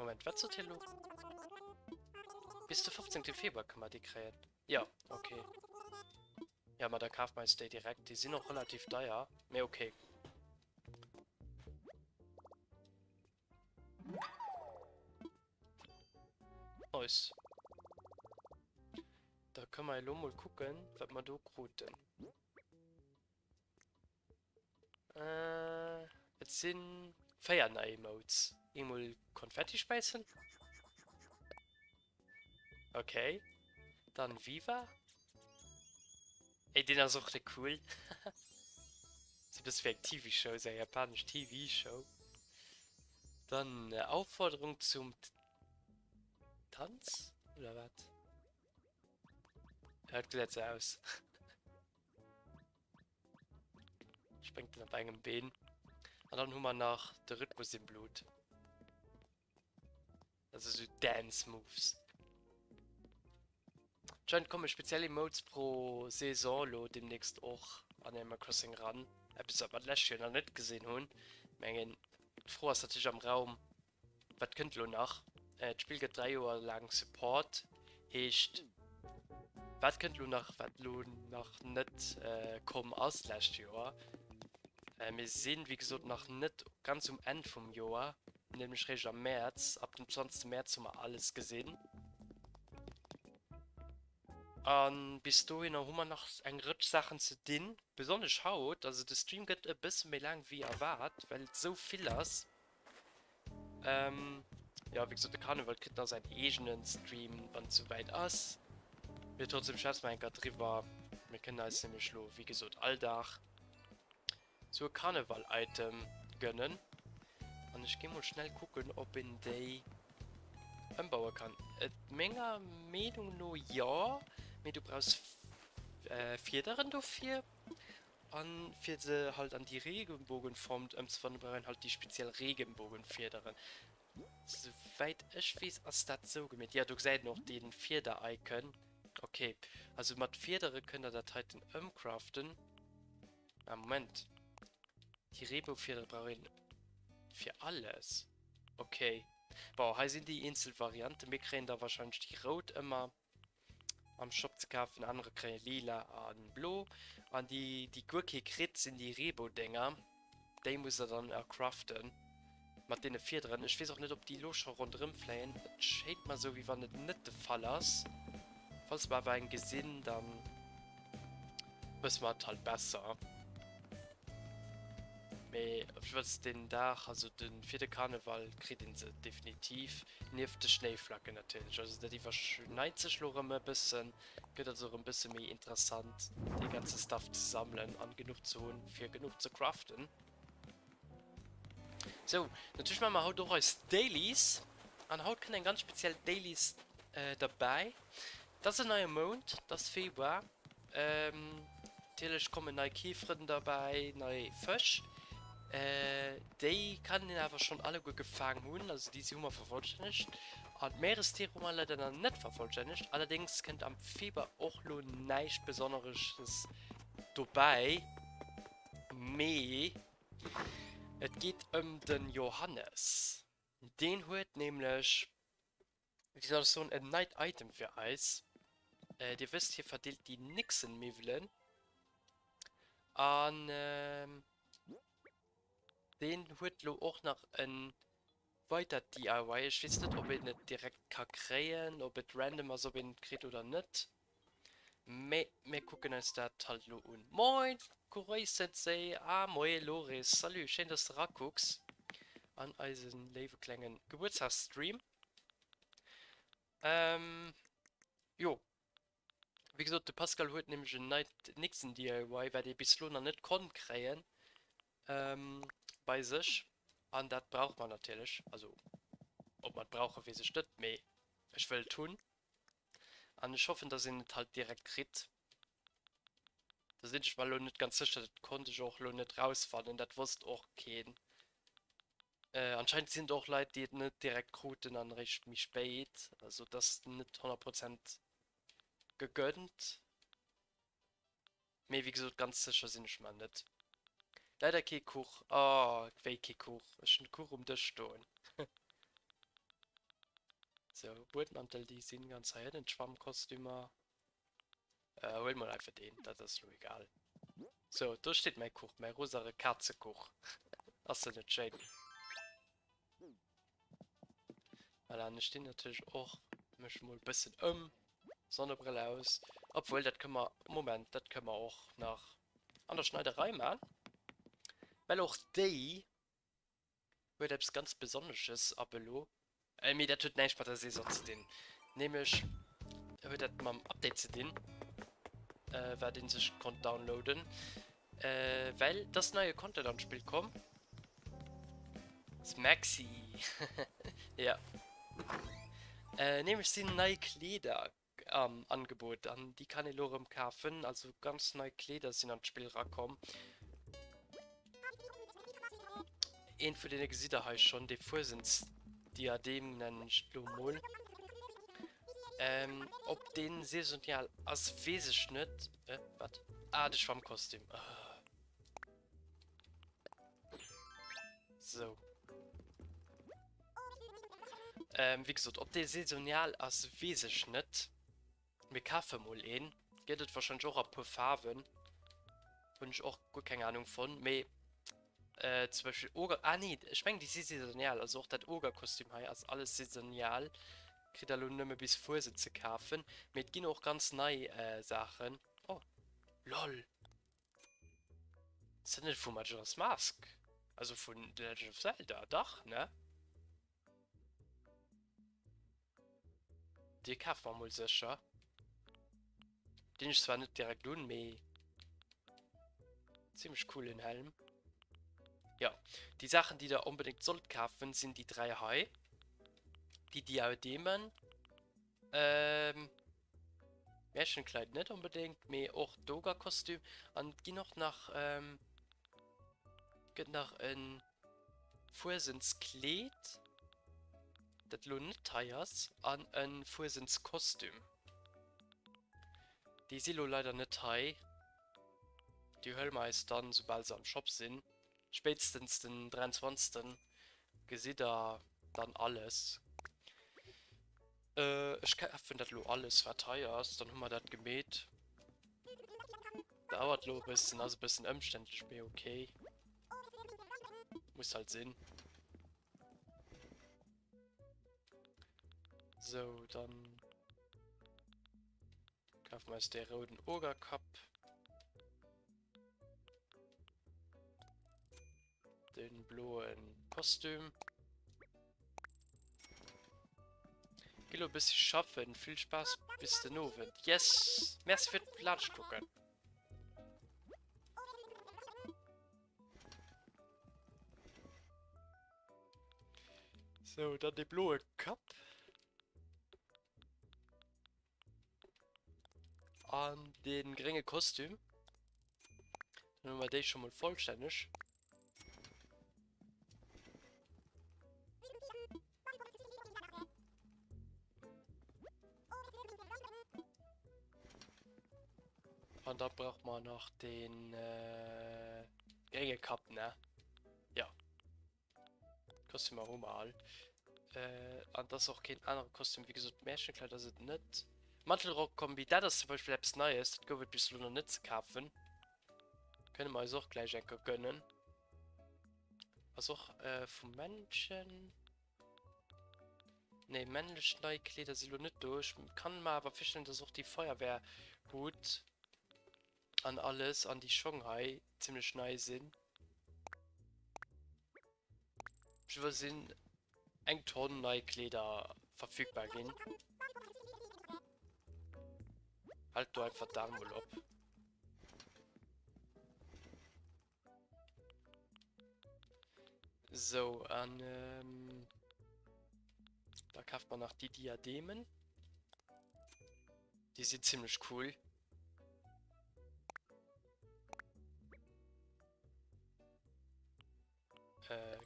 Moment, wat sot hie lo? Bis de 15. Februar kënne mer déi kréien. Jo, ok. Ja, ma da kafe mer eis déi direkt. Déi sinn och relativ deier, mee ok. Nice. Da kënne mer elo mol kucken, wat mer do kruten. Äh, et sinn 4 nei Emotes. Eemol Konfetti späizen. Okay. Dann Viva. Ey, den ass och de cool. Sou bësse wéi eng TV-Show, sou eng japanesch TV-Show. Dann äh, Aufforderung zum Tanz oder wat? Ja, dat gesäit sou aus. Spréngt en op engem Been. An dann hu mer nach de Rhythmus im Blut. Also sou Dance Moves. Anscheinend komme speziell Emotes pro Saison lo demnächst och an Animal Crossing ran. Eppes wat mer d'lescht Joer nach net gesinn hunn. Mengen d'Fro ass natierlech am Raum, wat kënnt lo nach? D'Spill gëtt 3 Joer laang Support, heescht wat kënnt lo nach wat lo nach net komm ass d'lescht Joer? Mir sinn wéi gesot nach net ganz um Enn vum Joer. Nämlech réischt am Mäerz, ab dem 20 Mäerz hu mer alles gesinn. A bis dohinner hu mer nach eng Rëtsch Saachen ze dinn, besonnesch haut. Also de Stream gëtt e bësse méi laang wéi erwaart, well et esou vill ass. Jo, wéi gesot, de Karneval kritt nach säin eegene Stream, wann et souwäit ass. Mee trotzdem schwätze mer eng Kéier driwwer. Mir kënnen eis nämlech elo, wéi gesot, all Dag Sou e Karneval Item gönnen an ech gi mol schnell kucken op een déi ëmbaue kann. Et menger Meenung no jo, mee du brauchs Fiederen dofir an fir se halt an déi Regenbogenform ëmzewandeln brauch een halt déi speziell Regenbogenfiederen. Souwäit ech weess ass dat sou gemeet. Jo do gesäit een och dee Fieder-Icon. Ok, also mat Fiedere kënnt der dat heiten ëmcraften. Ah Moment, déi Reeboufiedere brauch een fir alles. Ok, bon hei sinn déi eenzel Varianten. Mir kréien da wahrscheinlech déi rout ëmmer am Shop ze kafen, anerer kréie lila a blo. An déi déi guer kee kritt sinn déi Reeboudénger. Déi musst der dann ercraften mat deene Fiederen. Ech weess och net op déi elo scho ronderëm fléien. Et schéint mer esou wéi wann et net de Fall ass. Falls mer awer eng gesinn, dann wësse mer et halt besser. Mee op jiddefalls deen Dag, also de fir de Karneval kritt een se definitiv, nieft de Schnéiflacken natierlech. Also dat iwwerschneit sech lo rëm e bëssen, gëtt also rëm bësse méi interessant dee ganze Stuff ze sammelen an genuch ze hunn fir genuch ze craften. Sou, natierlech maache mer haut och eis Dailies an haut kënnt eng ganz speziell Dailies derbäi. Et ass en neie Mount, et ass Februar. Natierlech kommen nei Käferen derbäi, nei Fësch. Déi kann een awer schonn alleguer gefaang hunn, also déi si hu mer vervollstännegt. An d'Meerestiere hu mer leider nach net vervollstännegt. Allerdéngs kënnt am Februar och lo näischt Besonneresches dobäi, mee et geet ëm de Johannes. Deen huet nämlech wéi soll ech soen, en neit Item fir eis. Dir wësst, hie verdeelt déi Nixon-Miwwelen. An deen huet lo och nach e weidert DIY. Ech weess net, ob een et direkt ka kréien, ob et random ass, ob een et kritt oder net. Mee mir kucken eis dat halt elo un. Moin Kuroi Sensei, ah moie Loris, salut, schéin dass de rakucks an eisen léiwe klengen Gebuertsdagsstream. Ähm jo, wéi gesot de Pascal huet nämlech en neit Nixon DIY wat ee bis elo nach net konnt kréien bei sech an dat brauch mer natierlech, also ob mer et brauche weess ech net, mee ech wëll et hunn. An ech hoffen, dass een et halt direkt kritt. Da sinn ech mer elo net ganz sécher, dat konnt ech och elo net rausfannen, dat wosst och keen. Anscheinend sinn et och Leit, déi et net direkt kruten an eréischt méi spéit. Also et ass net 100 Prozent gegönnt. Mee wéi gesot, ganz sécher sinn ech mer net. Leider kee Kuch. Oh, wéi kee Kuch? Ech hunn de Kuch um Dësch stoen. Sou, Buedmantel, déi sinn ganz hei ënnen, d'Schwammkostümer. Huel mol einfach deen, dat ass lo egal. Sou, do steet mäi Kuch, mäi rosare Kazekuch. Ass se net schéin? Voilà, an ech dinn natierlech och mech mol bëssen ëm. Sonnebrëll aus. Obwuel, dat kënne mer, Moment, dat kënne mer och nach an der Schneiderei man. Well och déi huet eppes ganz Besonnesches ab elo. Mee dat huet näischt mat der Saison ze dinn. Nämlech huet dat mam Update ze dinn, wat ee sech konnt downloaden. Well et ass neie Content an d'Spill komm. Smaxi! Ja. Nämlech sinn nei Kleeder am Angebot an déi kann ee lo rëm kafen. Also ganz nei Kleeder sinn an d'Spill rakomm. Eent vun deene gesitt der hei schonn, dee Fuesensdiadem nennen ech et lo mol. Ob dee saisonial ass, weess ech net. Wat? Ah, de Schwammkostüm. Sou. Ähm, wéi gesot, ob dee saisonial ass, weess ech net. Mir kafe mol een. Gëtt et wahrscheinlech och a puer Faarwen. Hunn ech och guer keng Ahnung von. Mee äh, zum Beispill Oger... Ah nee, ech mengen déi si saisonial. Also och dat Ogerkostüm hei ass alles saisonial. Kritt der lo nëmme bis Fuesent ze kafen. Mee et ginn och ganz nei äh, Saachen. Oh, lol. Ass dat net vu Majora's Mask? Also vun The Legend of Zelda, dach, ne? Dee kafe mer mol sécher. Deen ech zwar net direkt un, mee zimmlech coolen Helm. Ja, déi Saachen, déi der onbedéngt sollt kafen, sinn déi 3 hei. Déi Diademen. Ähm, Märchenkleid net onbedéngt, mee och d'Ogerkostüm. An et ginn och nach, ähm, gëtt nach en Fuesentskleed, dat elo net hei ass, an e Fuesentskostüm. Déi si lo leider net hei. Déi huele mer eis dann, soubal se am Shop sinn. Spéitstens den 23. Gesitt der dann alles. Ech kafen dat elo alles wat hei ass, dann hu mer dat gemeet. Dauert elo e bëssen, ass e bëssen ëmständlech, mee ok. Muss halt sinn. Sou, dann kafe mer eis dee rouden Ogerkapp. Den bloen Kostüm. Gi lo e bëssi schaffen. Vill Spaass bis den Owend. Yes! Merci fir d'Laanscht kucken. Sou, dann de bloe Kapp. An den grénge Kostüm. Dann hu mer déi scho mol vollstänneg. An da brauch mer nach den äh, grénge Kapp, ne? Ja. Kostümer hu mer all. Äh, an das och keen anere Kostüm. Wéi gesot, Märchenkleid ass et net. Mantelrock-Kombi, dat ass zum Beispill eppes Neies. Dat gouf et bis elo nach net ze kafen. Kënne mer eis och gläich eng Kéier gönnen. Ass och äh, vum Männchen. Nee, männlech nei Kleeder si lo net do. Ech kann mer awer virstellen, dass och déi Feuerwehrhut an alles an déi Schong hei zimmlech nei sinn. Op sinn eng Tonn nei Kleeder verfügbar ginn. Halt do einfach d'Aen mol op. So, an ähm, da kauft man nach die Diademen. Die sind ziemlich cool. Äh,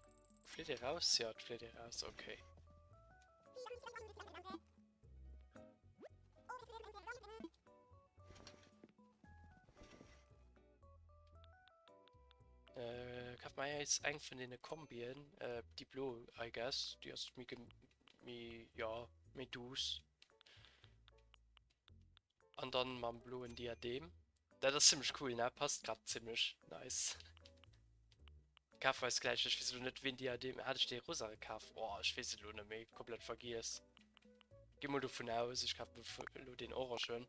flitt ihr raus? Ja, flitt ihr raus, okay. Äh, kaf mer eis eng vun deene Kombien, äh, déi blo, I guess. Déi ass méi, méi, ja, méi duuss. An dann mam bloen Diadem. Dat ass zimmlech cool, ne? Passt grad zimmlech nice. Kafe eis gläich, ech weess elo net ween Diadem, hat ech dee rosare kaf? Oh, ech weess et elo net méi, komplett vergiess. Gi mol dovun aus, ech kafen elo deen orangen.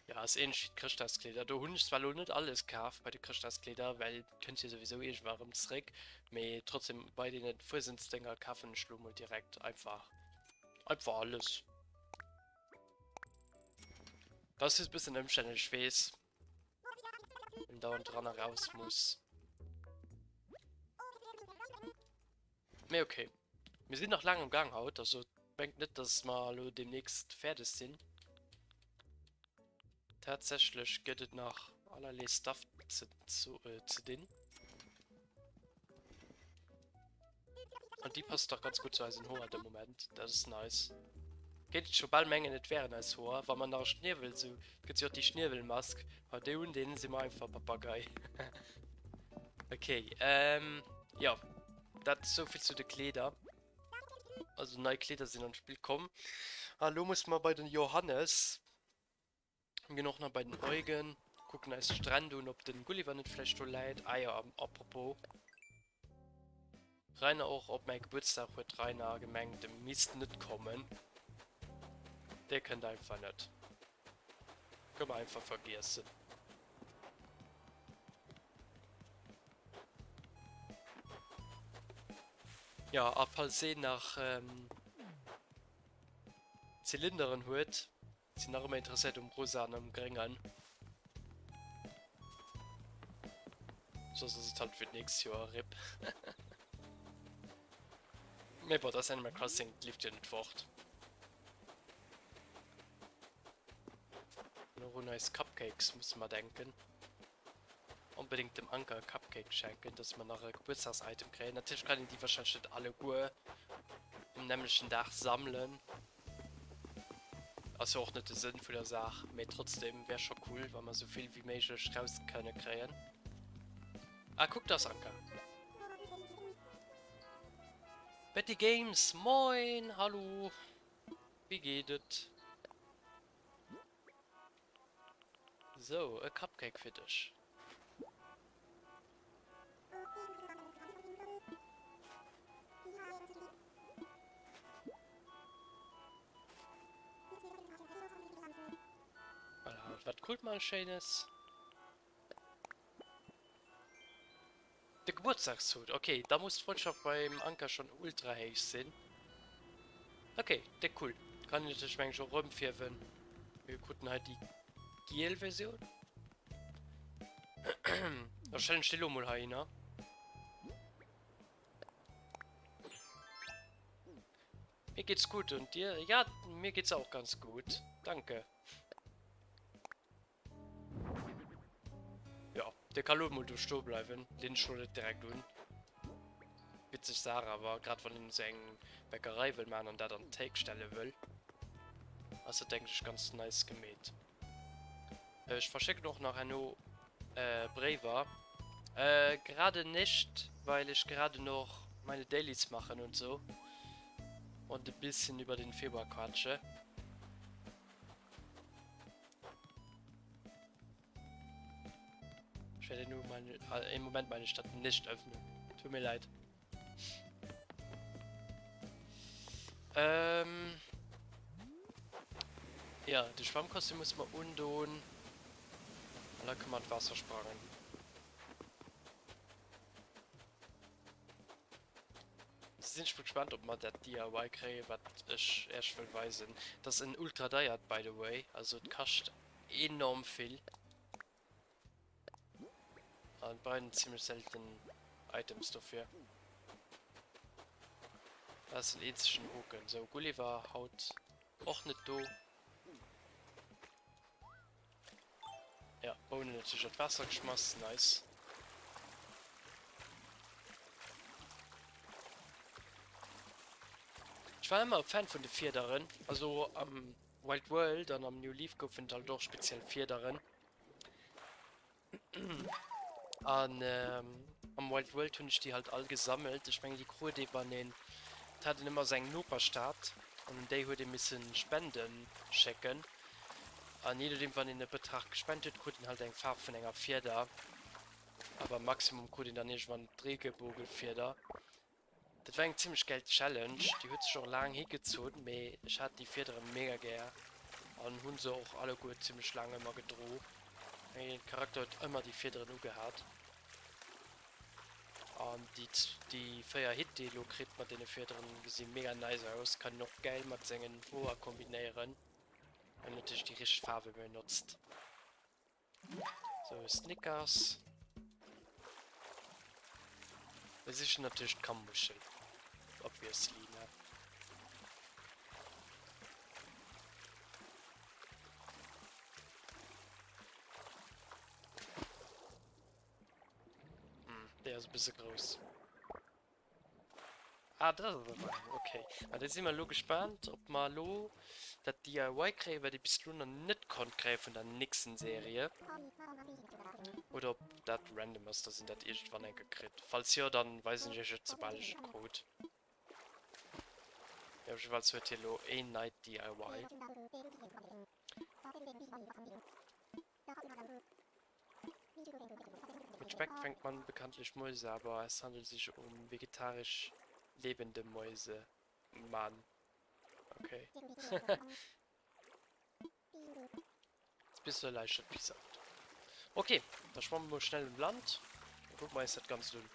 Ja, ass ähnlech wéi d'Chrëschtdagskleeder. Do hunn ech zwar elo net alles kaf bei de Chrëschtdagskleeder, well et kënnt jo souwisou iergendwann erëm zréck, mee trotzdem bei deene Fuesentsdénger kafen ech elo mol direkt einfach einfach alles. Dat ass just e bëssen ëmstännlech, ech weess. Wenn dauernd dran a raus muss. Mee okay. Mir sinn nach laang am Gang haut, also mengt net, dass mer elo demnächst fäerdeg sinn. Tatsächlech gëtt et nach allerlee Stuff ze, zu, äh, ze dinn. An déi passt dach ganz gutt zu eisen Hoer de Moment. Dat ass nice. Kéint et scho bal mengen et wären eis Hoer, wa mer nach e Schniewel sou, et gëtt jo och déi Schniewelmask, wa déi un dinn, si mer einfach Papagei. Ok, ähm, jo, dat souvill zu de Kleeder. Also nei Kleeder sinn an d'Spill komm. A lo musse mer bei den Johannes. Mir ginn och nach bei den Eugen, kucken eis d'Stränd un, ob den Gulliver net vläicht do läit. Ah jo, à propos, Rainer, och op mäi Gebuertsdag huet Rainer gemengt, e misst net kommen. Dee kënnt einfach net. Kënne mer einfach vergiessen. Jo, a falls een nach Zylinderen huet, Sinn nach ëmmer interesséiert um Rosa an um Gréngen. Soss ass et halt fir d'nächst Joer, RIP. Mee bon, dat ass Animal Crossing, et leeft jo net fort. An och un eis Cupcakes musse mer denken. Onbedéngt dem Anker e Cupcake schenken, dass mer nach e Gebuertsdagsitem kréien. Natierlech kann een déi warscheinlech net alleguer um nämmlechten Dag sammelen. Ass jo och net de Sënn vun der Saach, mee trotzdem wär scho cool, wa mer sou vill wéi méiglech raus kënne kréien. Ah, kuck, do ass Anker. Betty Games, moin, hallo, wéi geet et? Sou, e Cupcake fir dech. Wat krut mer Schéines? De Gebuertsdagshut, ok, da muss d'Freundschaft beim Anka schon ultra héich sinn. Ok, déck cool. Kann een natierlech meng ech och rëmfierwen. Mir kruten hei déi giel Versioun. Da stellen ech déi lo mol heihinner. Mir geht's gut und dir? Ja, mir geht's auch ganz gut. Danke. Ja, der kann lo mol do stoe bleiwen. Leen ech lo net direkt un. Witzeg Saach awer, grad wann een esou eng Bäckerei wëll maachen an dat an d'Théik stelle wëll, ass dat denken ech ganz nice gemeet. Ech verschécken och nach herno Bréiwer. Gerade nicht, weil ich gerade noch meine Dailies machen und so und e bisschen über den Februar quatsche. Ich werde nur meine, äh, im Moment meine Stadt nicht öffnen. Tut mir leid. Ähm. Ja, de Schwammkostüm muss man undon. Und dann können wir Wasser sprangen. Sinn ech mol gespannt ob mer dat DIY kréien wat ech iech wëll weisen. Dat ass en ultra deiert by the way, also et kascht enorm vill an et brauch een zimlech selten Items dofir. Dat ass den eenzegen Hoken. Sou Gulliver haut och net do. Ja, Bounen natierlech an d'Waasser geschmass, nice. Ech war ëmmer e Fan vun de Fiederen, also am Wild World an am New Leaf goufen et halt och speziell Fiederen. An am Wild World hunn ech déi halt all gesammelt. Ech mengen déi krut ee wann een, et hat een ëmmer sou eng Noperstad an un déi huet ee misse Spende schécken. An jee nodeem wann een e Betrag gespent huet, krut een halt eng Faarf vun enger Fieder. Awer maximum krut een dann iergendwann d'Regeboogefieder. Dat war eng zimmlech gäil Challenge, déi huet sech och laang higezunn, mee ech hat déi Fiedere mega gär an hunn se och alleguer zimmlech laang ëmmer gedro. Mäin Charakter huet ëmmer déi Fiederen ugehat. An déi déi 4 Hit déi ee lo kritt mat deene Fiederen gesi mega nice aus, kann een och gäil mat sengen Hoer kombinéieren, wann een natierlech déi richteg Faarwe benotzt. So, Snickers. Wir sichen natürlich d'Kammmuschel. Obviously, ne? Hm, der ist ein bisschen groß. Ah, dat ass awer eng, okay. Ma da si mer elo gespaant, ob mer elo dat DIY kréien, wat ee bis elo nach net konnt kréie vun der Nixon-Serie. Oder ob dat random ass, dass een dat iergendwann eng Kéier kritt. Falls jo, dann weisen ech iech et, soubal ech et krut. Mee op jiddefalls huet hie elo een neit DIY. Mit Speck fängt man bekanntlich Mäuse, aber es handelt sich um vegetarisch lebende Mäuse. Mann. Okay. Jetzt bist du erleichtert, Peace out. Okay, da schwammen wir mal schnell um Land. Dann gucken wir uns das Ganze an.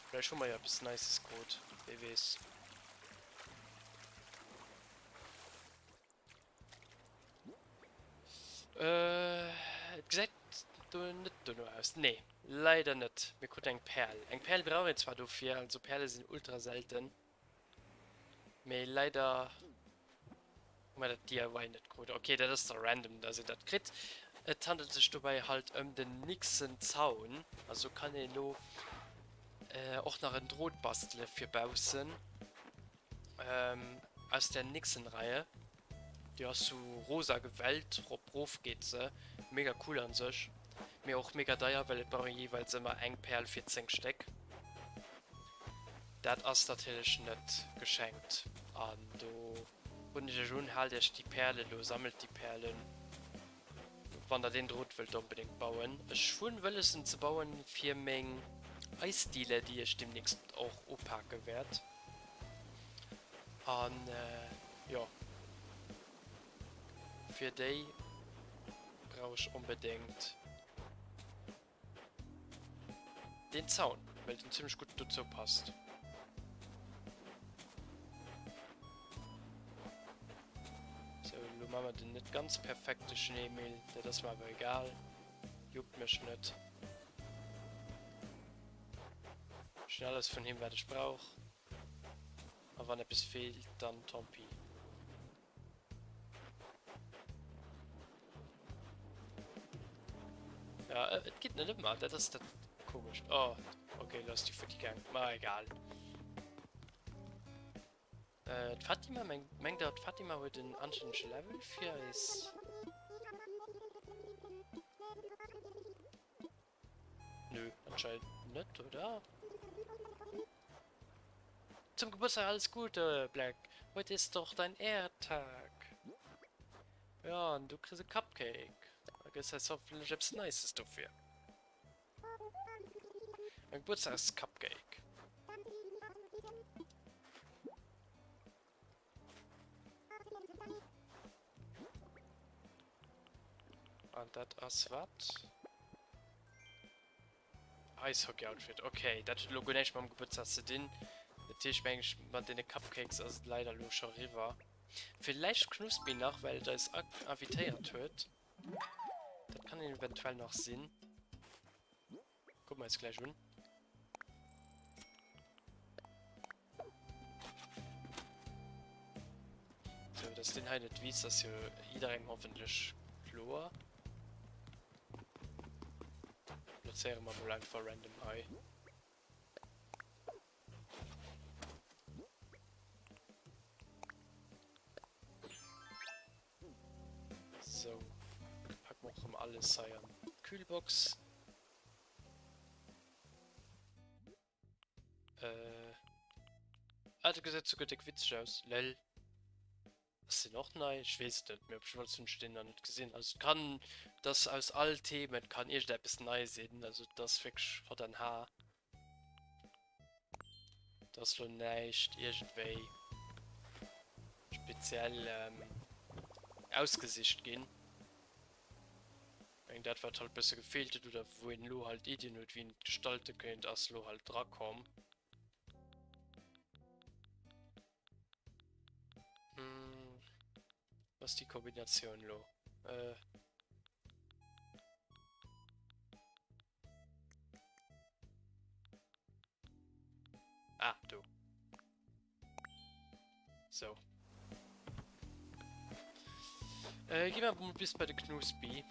Vielleicht haben wir ja etwas Nices geholt. Wer weiß. Et gesäit do net dono aus. Nee, leider net. Mir kruten eng Perl. Eng Perl brauch een zwar dofir, also Perle sinn ultra selten. Mee leider hu mer dat DIY net krut. Ok, dat ass da random, dass een dat kritt. Et handelt sech dobäi halt ëm den Nixon Zaun. Also kann een elo och nach en Drot bastele fir baussen. Aus der Nixon-Reihe. Déi ass sou rosa gewellt, rop rof geet se. Mega cool an sech, mee och mega deier, well et brauch een jeeweils ëmmer eng Perl fir 10 Stéck. Dat ass natierlech net geschenkt an do roden ech iech un, haalt iech déi Perle lo, sammelt déi Perlen, wann der deen Drot wëllt onbedéngt bauen. Ech hunn wëlles en ze bauen fir meng Eisdiele, déi ech demnächst och upake wäert. An jo, fir déi. brauch ech onbedéngt den Zaun, well den zimmlech gutt dozou passt. Sou, elo maache mer den net ganz perfekte Schneemill, dat ass mer awer egal, juckt mech net. Ech hunn alles vun him wat ech brauch, a wann eppes feelt, dann tant pis. Ja, äh, et geht net ëmmer, dat ass dat komescht. Oh, okay, lo ass déi futti gaang. Ma egal. Äh, d'Fatima, meng, mengt der, d'Fatima huet en anstännege Level fir eis? Nö, anscheinend net, oder? Zum Geburtstag alles Gute, Black. Heute ist doch dein Ehrtag. Ja, an du kriss e Cupcake. Da gëss eis hoffentlech eppes Nices dofir. E Geburtstags-Cupcake. An dat ass wat? Eishockey Outfit, okay, dat huet elo guer näischt mam Gebuertsdag ze dinn. Dat heescht meng ech mat deene Cupcakes ass et leider elo scho riwwer. Villäicht Knuspi nach, well et eis invitéiert huet. Dat kann eventuell nach sinn. Kucke mer eis gläich un. Sou, dass deen hei net wiisst, ass jo jidderengem hoffentlech kloer. Plazéiere mer mol einfach random hei. Sou, packe mer och rëm alles hei an d'Kühlbox. Äh. Ah, dat gesäit souguer déck witzeg aus. Lel. Ass deen och nei? Ech weess et net méi. Op jiddwer Fall hunn ech deen nach net gesinn. Also et kann, dass aus all Themen kann iergendeppes nei sinn. Also et ass wierklech hot an har. Et ass lo näischt iergendwéi speziell ausgesicht ginn. Meng dat wat halt bësse gefeelt huet oder wou een elo halt Iddien huet wéi een et gestalte kéint ass elo halt drakomm. Hm, was ass déi Kombinatioun elo? Äh. Ah, do. So. Äh, gi mer mol bis bei de Knuspi.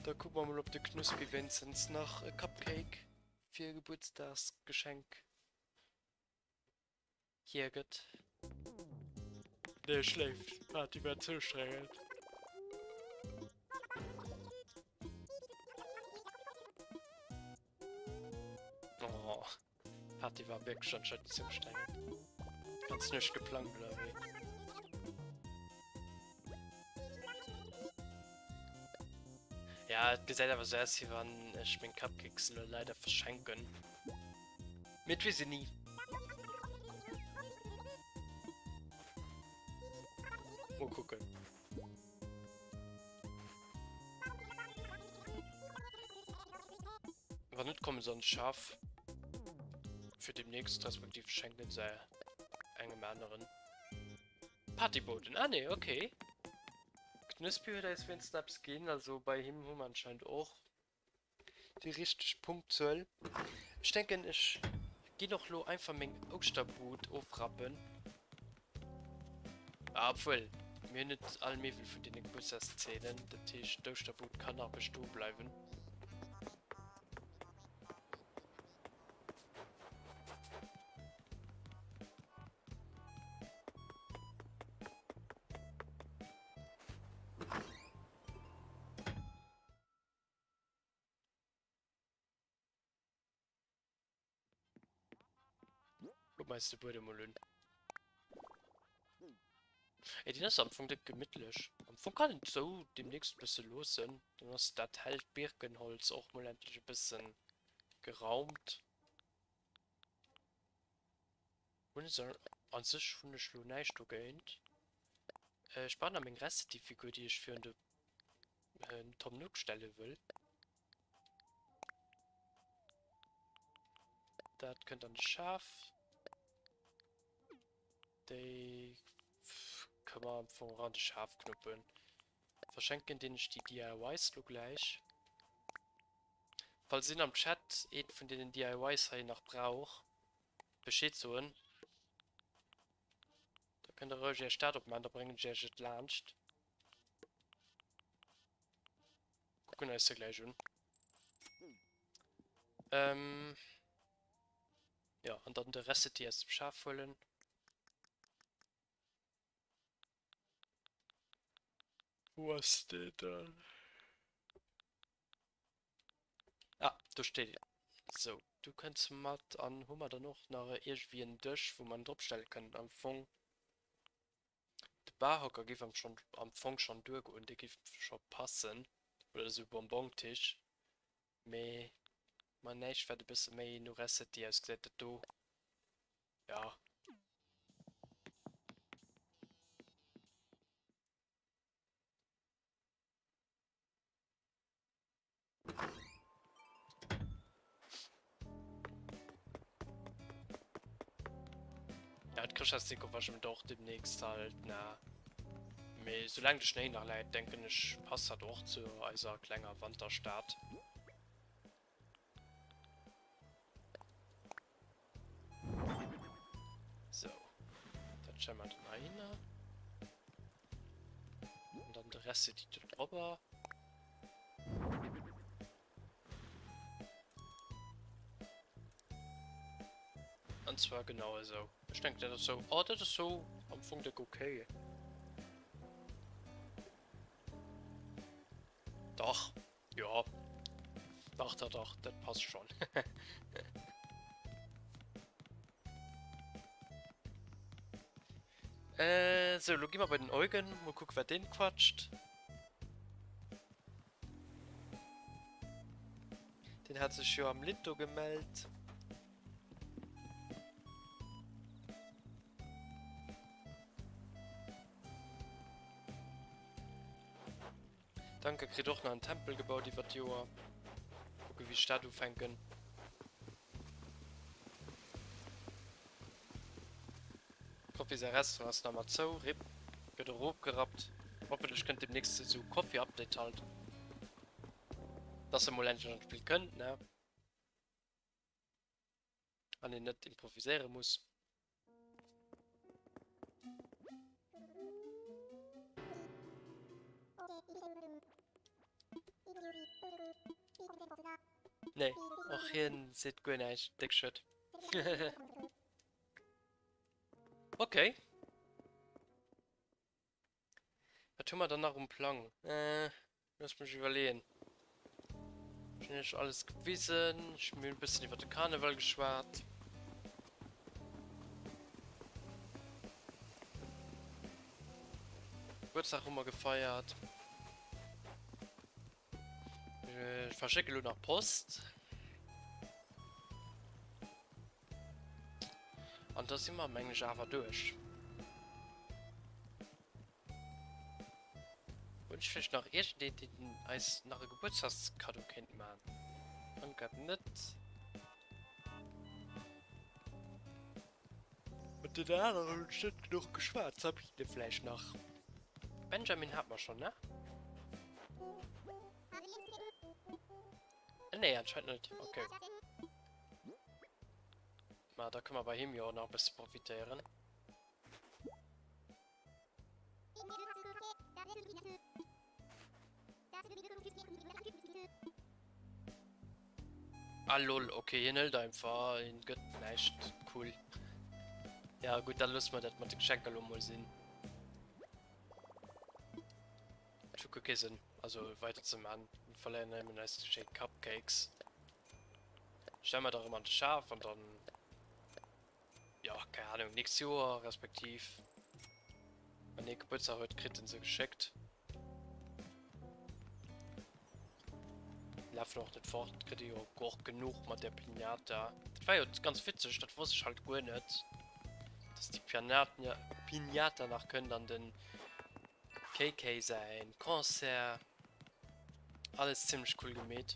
Da kucke mer mol, ob de Knuspi wéinstens nach e Cupcake fir e Gebuertsdagsgeschenk hiergëtt. Nee, schléift. D'Party war ze ustrengend. Oh, Party war wierklech anscheinend ze ustrengend. Ganz Nuecht geplangt oder wéi? Ja, et gesäit awer sou aus, wéi wann ech meng Cupcakes elo leider verschenken. Mee et weess een ni. Mol kucken. Wann net kommen se an de Schaf fir demnächst, respektiv schenken se engem aneren. Partyboden, ah nee, okay. Knuspi huet eis wéinstens eppes ginn, also bei him hu mer anscheinend och déi richteg Punktzuel. Ech denken ech ginn och lo einfach meng Ouschterbud ofrappen. Ah, obwuel, mir hunn net all Miwwel vun deene Gebuertsdagszenen, dat heescht d'Ouschterbud kann nach bestoe bleiwen. Guck mal de Buedem mol un. Ey, den ass am Fong déck gemittlech. Am Fong kann et sou demnächst bësse loossen. Dann ass dat hellt Birkenholz och mol endlech e bëssen geraumt. Hunn se an sech hunn ech lo näischt dogéint. Ech brauch nach meng Recipe-Figur, déi ech virun de Tom Nook stelle wëll. Dat kënnt an de Schaf. Déi kënne mer am Fong och an de Schaf knuppen. Verschenken deen ech déi DIYs lo gläich. Falls een am Chat eent vun deenen DIYs hei nach brauch, Bescheed soen. Da kënnt der roueg är Stad opmaachen, da bréngen ech iech et laanscht. Kucken eis se gläich un. Ähm, ja, an dann de Recety aus dem Schaf huelen. Wou ass deen dann? Ah, do steet een. Sou, du kënns mat. An hu mer dann och nach iergendwéi en Dësch, wou mer en dropstelle kënnen? Am Fong, de Barhocker géif am schonn, am Fong schonn duergoen, dee géif scho passen. Oder esou e Bonbongtisch. Mee ma näischt, wat e bësse méi no Recety ausgesäit. Dat do, ja. Ja, d'Chrëschtdagsdeko wasche mir och demnächst halt, ne? Mee soulaang de Schnéi nach läit, denken ech, passt dat och zu eiser klenger Wanterstad. Sou, dat stelle mer dann heihinner. An dann de Rest déi do drobber. An zwar genau esou. Ech denken dat ass sou, oh dat ass sou am Fong déck okay. Dach, jo. Dach, dach, dach, dat passt schon. Äh, sou, lo gi mer bei den Eugen. Mol kucke wat deen quatscht. Deen hat sech jo am Lito gemellt. Danke kritt och nach en Tempel gebaut iwwer d'Joer. Kucke wéi ech dat ufänken. Coffee säi Restaurant ass nach ëmmer zou, rip, gëtt erofgerappt. Hoffentlech kënnt demnächst esou Coffee Update halt, dass e mol endlech an d'Spill kënnt, ne? An een net improviséiere muss. Nee, och hien seet guer näischt, déck schued. Okay. Wat hu mer dann nach um Plang? Äh, looss mech iwwerleeën. Ech hunn iech alles gewisen. Ech mir hunn e bëssen iwwer de Karneval geschwat. Gebuertsdag hu mer gefeiert. Ech verschécke lo nach Post. An da si mer mengen ech awer duerch. Hunn ech vläicht nach iergendeen, deen eis nach e Gebuertsdagskaddo kéint man? Anke net. Mat den aneren hunn ech net genuch geschwat. Sabine vläicht nach. Benjamin hat mer schonn, ne? Nee, anscheinend net. Okay. Ma da kënne mer bei him jo och nach e bësse profitéieren. Ah lol, okay, hien hëlt einfach, hien gëtt näischt, cool. Ja gutt, da loosse mer dat mat de Geschenker lo mol sinn. Et huet guer kee Sënn, also weider ze man. Mir verléieren nëmmen eis schéi Cupcakes. Stelle mer der erëm an de Schaf an dann, jo, keng Ahnung, nächst Joer respektiv wann hie Gebuertsdag huet, kritt en se geschéckt. Lafen och net fort, kritt e jo och genuch mat där Piñata. Dat war jo ganz witzeg, dat wosst ech halt guer net, dass déi Piñata nach kënnt an den. KK säin Concert, alles zimmlech cool gemeet.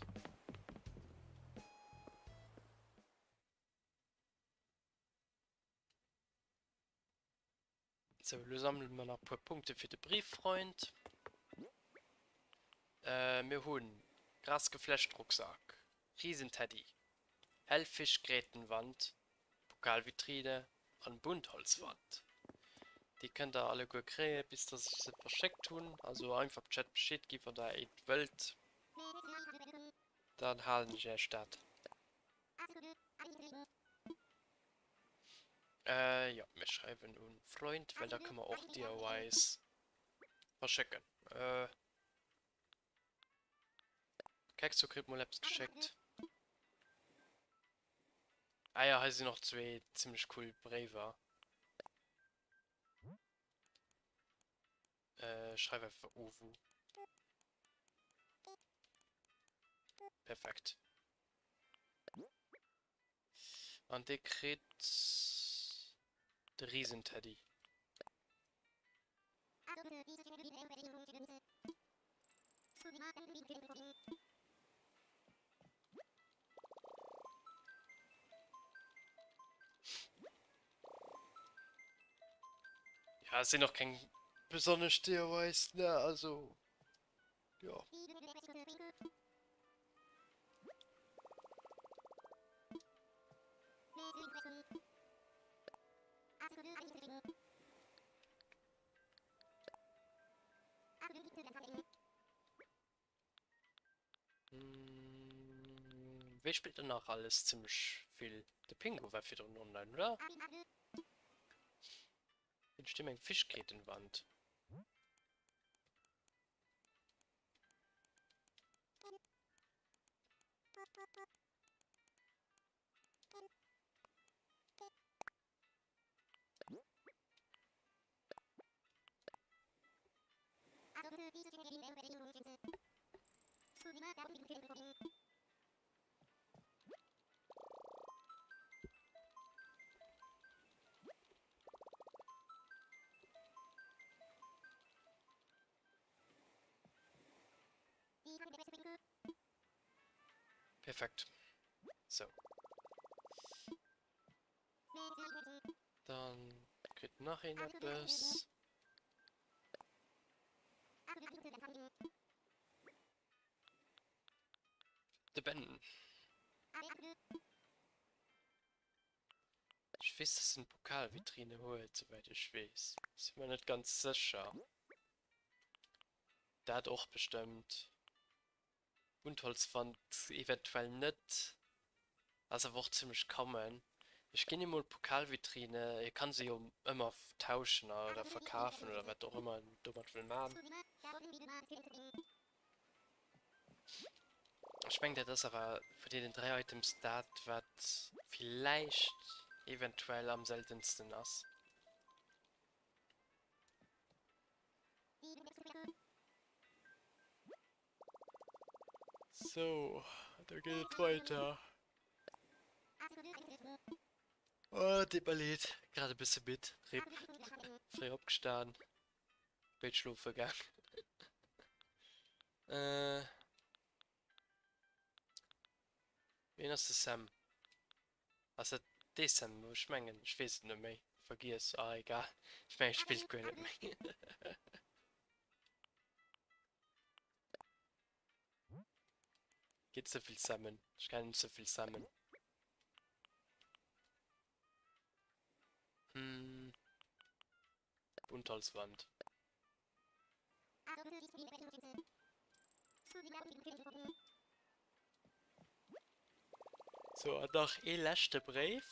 Sou, elo sammele mer nach e puer Punkte fir de Brieffreund. Mir hunn Grasgeflecht-Rucksak, Riesenteddy, Hellfischgrätenwand, Pokalvitrine an Buntholzwand. Déi kënnt der alleguer kréien, bis dass ech se verschéckt hunn. Also einfach am Chat Bescheed ginn, wann der eent wëllt. Dann halen ech äech dat. Äh, jo, mir schreiwen un Freund, well da kënne mer och DIYs verschécken. Äh, Kekso kritt mol eppes geschéckt. Ah ja, hei sinn och zwee zimmlech cool Bréiwer. Äh, schreif einfach Uwu. Perfekt. An dee kritt de Riesenteddy. Ja, et sinn och keng besonnesch DIYs, ne, also jo. Wee spillt denn nach alles zimmlech vill? De Pingu war virdrun online, oder? Wünscht him eng Fischgrätenwand. Perfekt. Sou. Dann kritt nach een eppes. De Ben. Ech weess, dass en d'Pokalvitrine huet, souwäit ech weess. Sinn mer net ganz sécher. Dat och bestëmmt. Buntholzwand eventuell net, ass awer och zimmlech common. Ech ginn him mol d'Pokalvitrine, hie kann se jo ëmmer tauschen oder verkafen oder wat och ëmmer en domat wëll man. Ech mengen dat ass awer vun deenen 3 Items dat wat villäicht eventuell am seltensten ass. Sou, da geet et weiter. Oh, deet mer leed, grad e bësse midd, rip. Fréi opgestan, spéit schlofe gaang. Äh, wien ass de Sam? Ass dat dee Sam, wou ech mengen? Ech weess et net méi, vergiess. Ah, egal, ech mengen, et spillt guer net méi. Geet ze vill Sammen. Ech kennen ze vill Sammen. Hm. Buntholzwand. So, an nach ee leschte Bréif.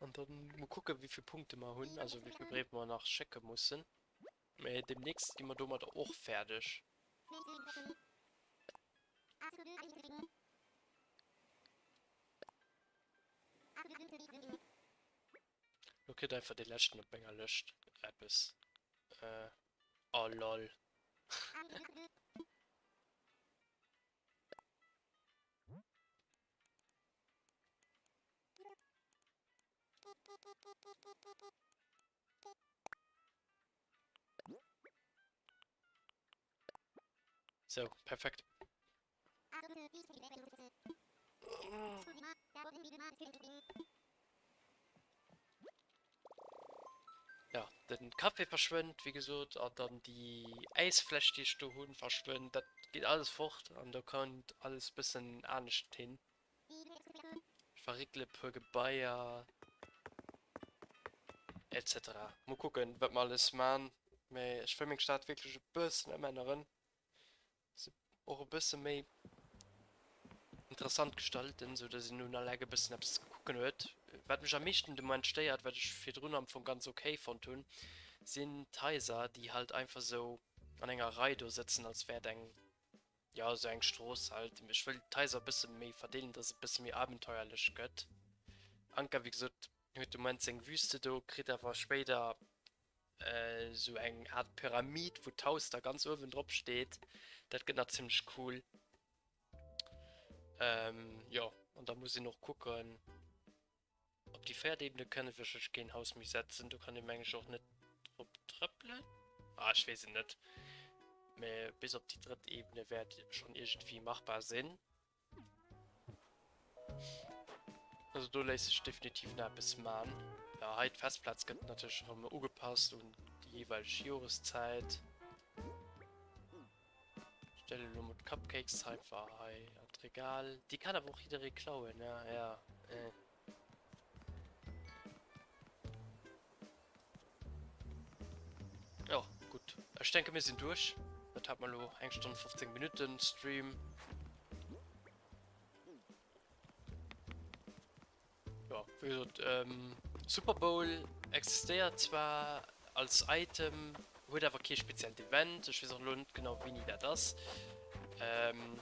An dann mol kucken, wéi vill Punkte mer hunn, also wéi vill Bréiwer mer nach schécke mussen. Mee demnächst gi mer domadder och fäerdeg. Lo kritt einfach dee leschten op menger Lëscht eppes. Oh lol. Sou, perfekt. Ja, den Café verschwënnt, wéi gesot, an dann déi Äisfläch, déi ech do hunn, verschwënnt. Dat geet alles fort an do kënnt alles bëssen anescht hin. Ech verréckele puer Gebaier etc. Mol kucken, wat mer alles man, mee ech wëll meng Stad wierklech e bëssen ëmänneren. se och e bësse méi interessant gestalten, sou dass een un all Eck e bëssen eppes ze kucken huet. Wat mech am meeschten de Moment stéiert, wat ech virdrun am Fong ganz ok fonnt hunn, sinn d'Haiser, déi halt einfach sou an enger Rei do sëtzen, als wär et eng, jo, sou eng Strooss halt. Ech wëll d'Haiser e bësse méi verdeelen, dass et e bësse méi abenteuerlech gëtt. Anka, wéi gesot, huet de Moment seng Wüste do, kritt awer spéider Esou eng Art Pyramid, wou d'Haus da ganz uewen drop steet. Dat gëtt nach zimmlech cool. Ähm, jo, an da muss een och kucken, op déi véiert Ebene kënne wierklech keen Haus méi setzen. Do kann ee meng ech och net drop trëppelen. Ah, ech weess et net. Mä bis op déi drëtt Ebene wäert schonn iergendwéi machbar sinn. Also do léisst sech definitiv nach eppes man. Ja, hei d'Festplaz gëtt natierlech erëm ugepasst un déi jeeweileg Joreszäit. Stelle lo mol d'Cupcakes einfach hei an d'Regal. Déi kann awer och jidderee klauen, ne? Ja, äh. Jo, gutt. Ech denke mir sinn duerch. Dat hat mer elo eng Stonn 15 Minutten Stream. Ja, wéi gesot, ähm, Super Bowl existéiert zwar als Item, huet awer kee speziellt Event. Ech weess och elo net genau wéini dat ass. Ähm,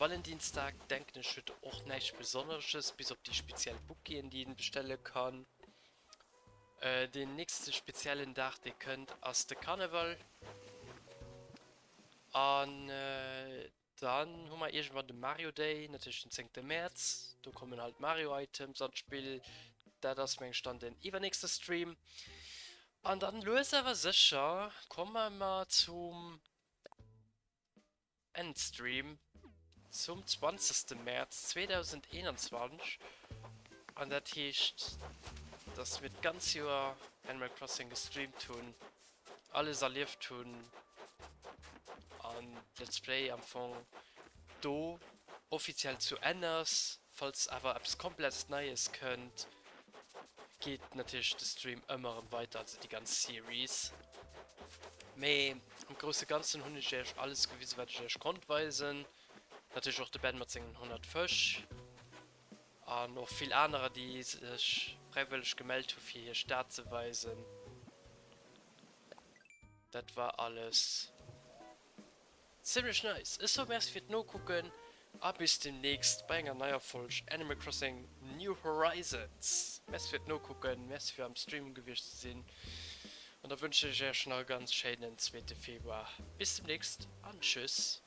Valentinstag denken ech huet och näischt Besonneresches, bis op déi speziell Bouqueten déi een bestelle kann. Deen nächste speziellen Dag dee kënnt ass de Karneval. An dann hu mer iergendwann de Mario Day, natierlech den zéngte Mäerz. Do kommen halt Mario Items an d'Spill. Dat ass meng ech dann den iwwernächste Stream. An dann lues awer sécher komme mer zum Endstream zum 20 Mäerz 2021 an dat heescht dass mir d'ganz Joer Animal Crossing gestreamt hunn, alles erlieft hunn an d'Let's Play am Fong do offiziell zu Enn ass. Falls awer eppes komplett Neies kënnt, geet natierlech de Stream ëmmer erëm weider, also déi ganz Series. Mee am grousse Ganzen hunn ech iech alles gewisen, wat ech iech konnt weisen. Natierlech och de Ben mat sengen 100 Fësch an och vill anerer, déi sech fräiwëlleg gemellt hu fir hir Stad ze weisen. Dat war alles. Zimlech nice! Ech soe Merci fir d'Nokucken a bis demnächst bei enger neier Folg Animal Crossing New Horizons. Merci fir d'Nokucken, Merci fir am Stream gewiescht ze sinn an da wënschen ech iech nach e ganz schéinen zweete Februar. Bis demnächst an tschüss!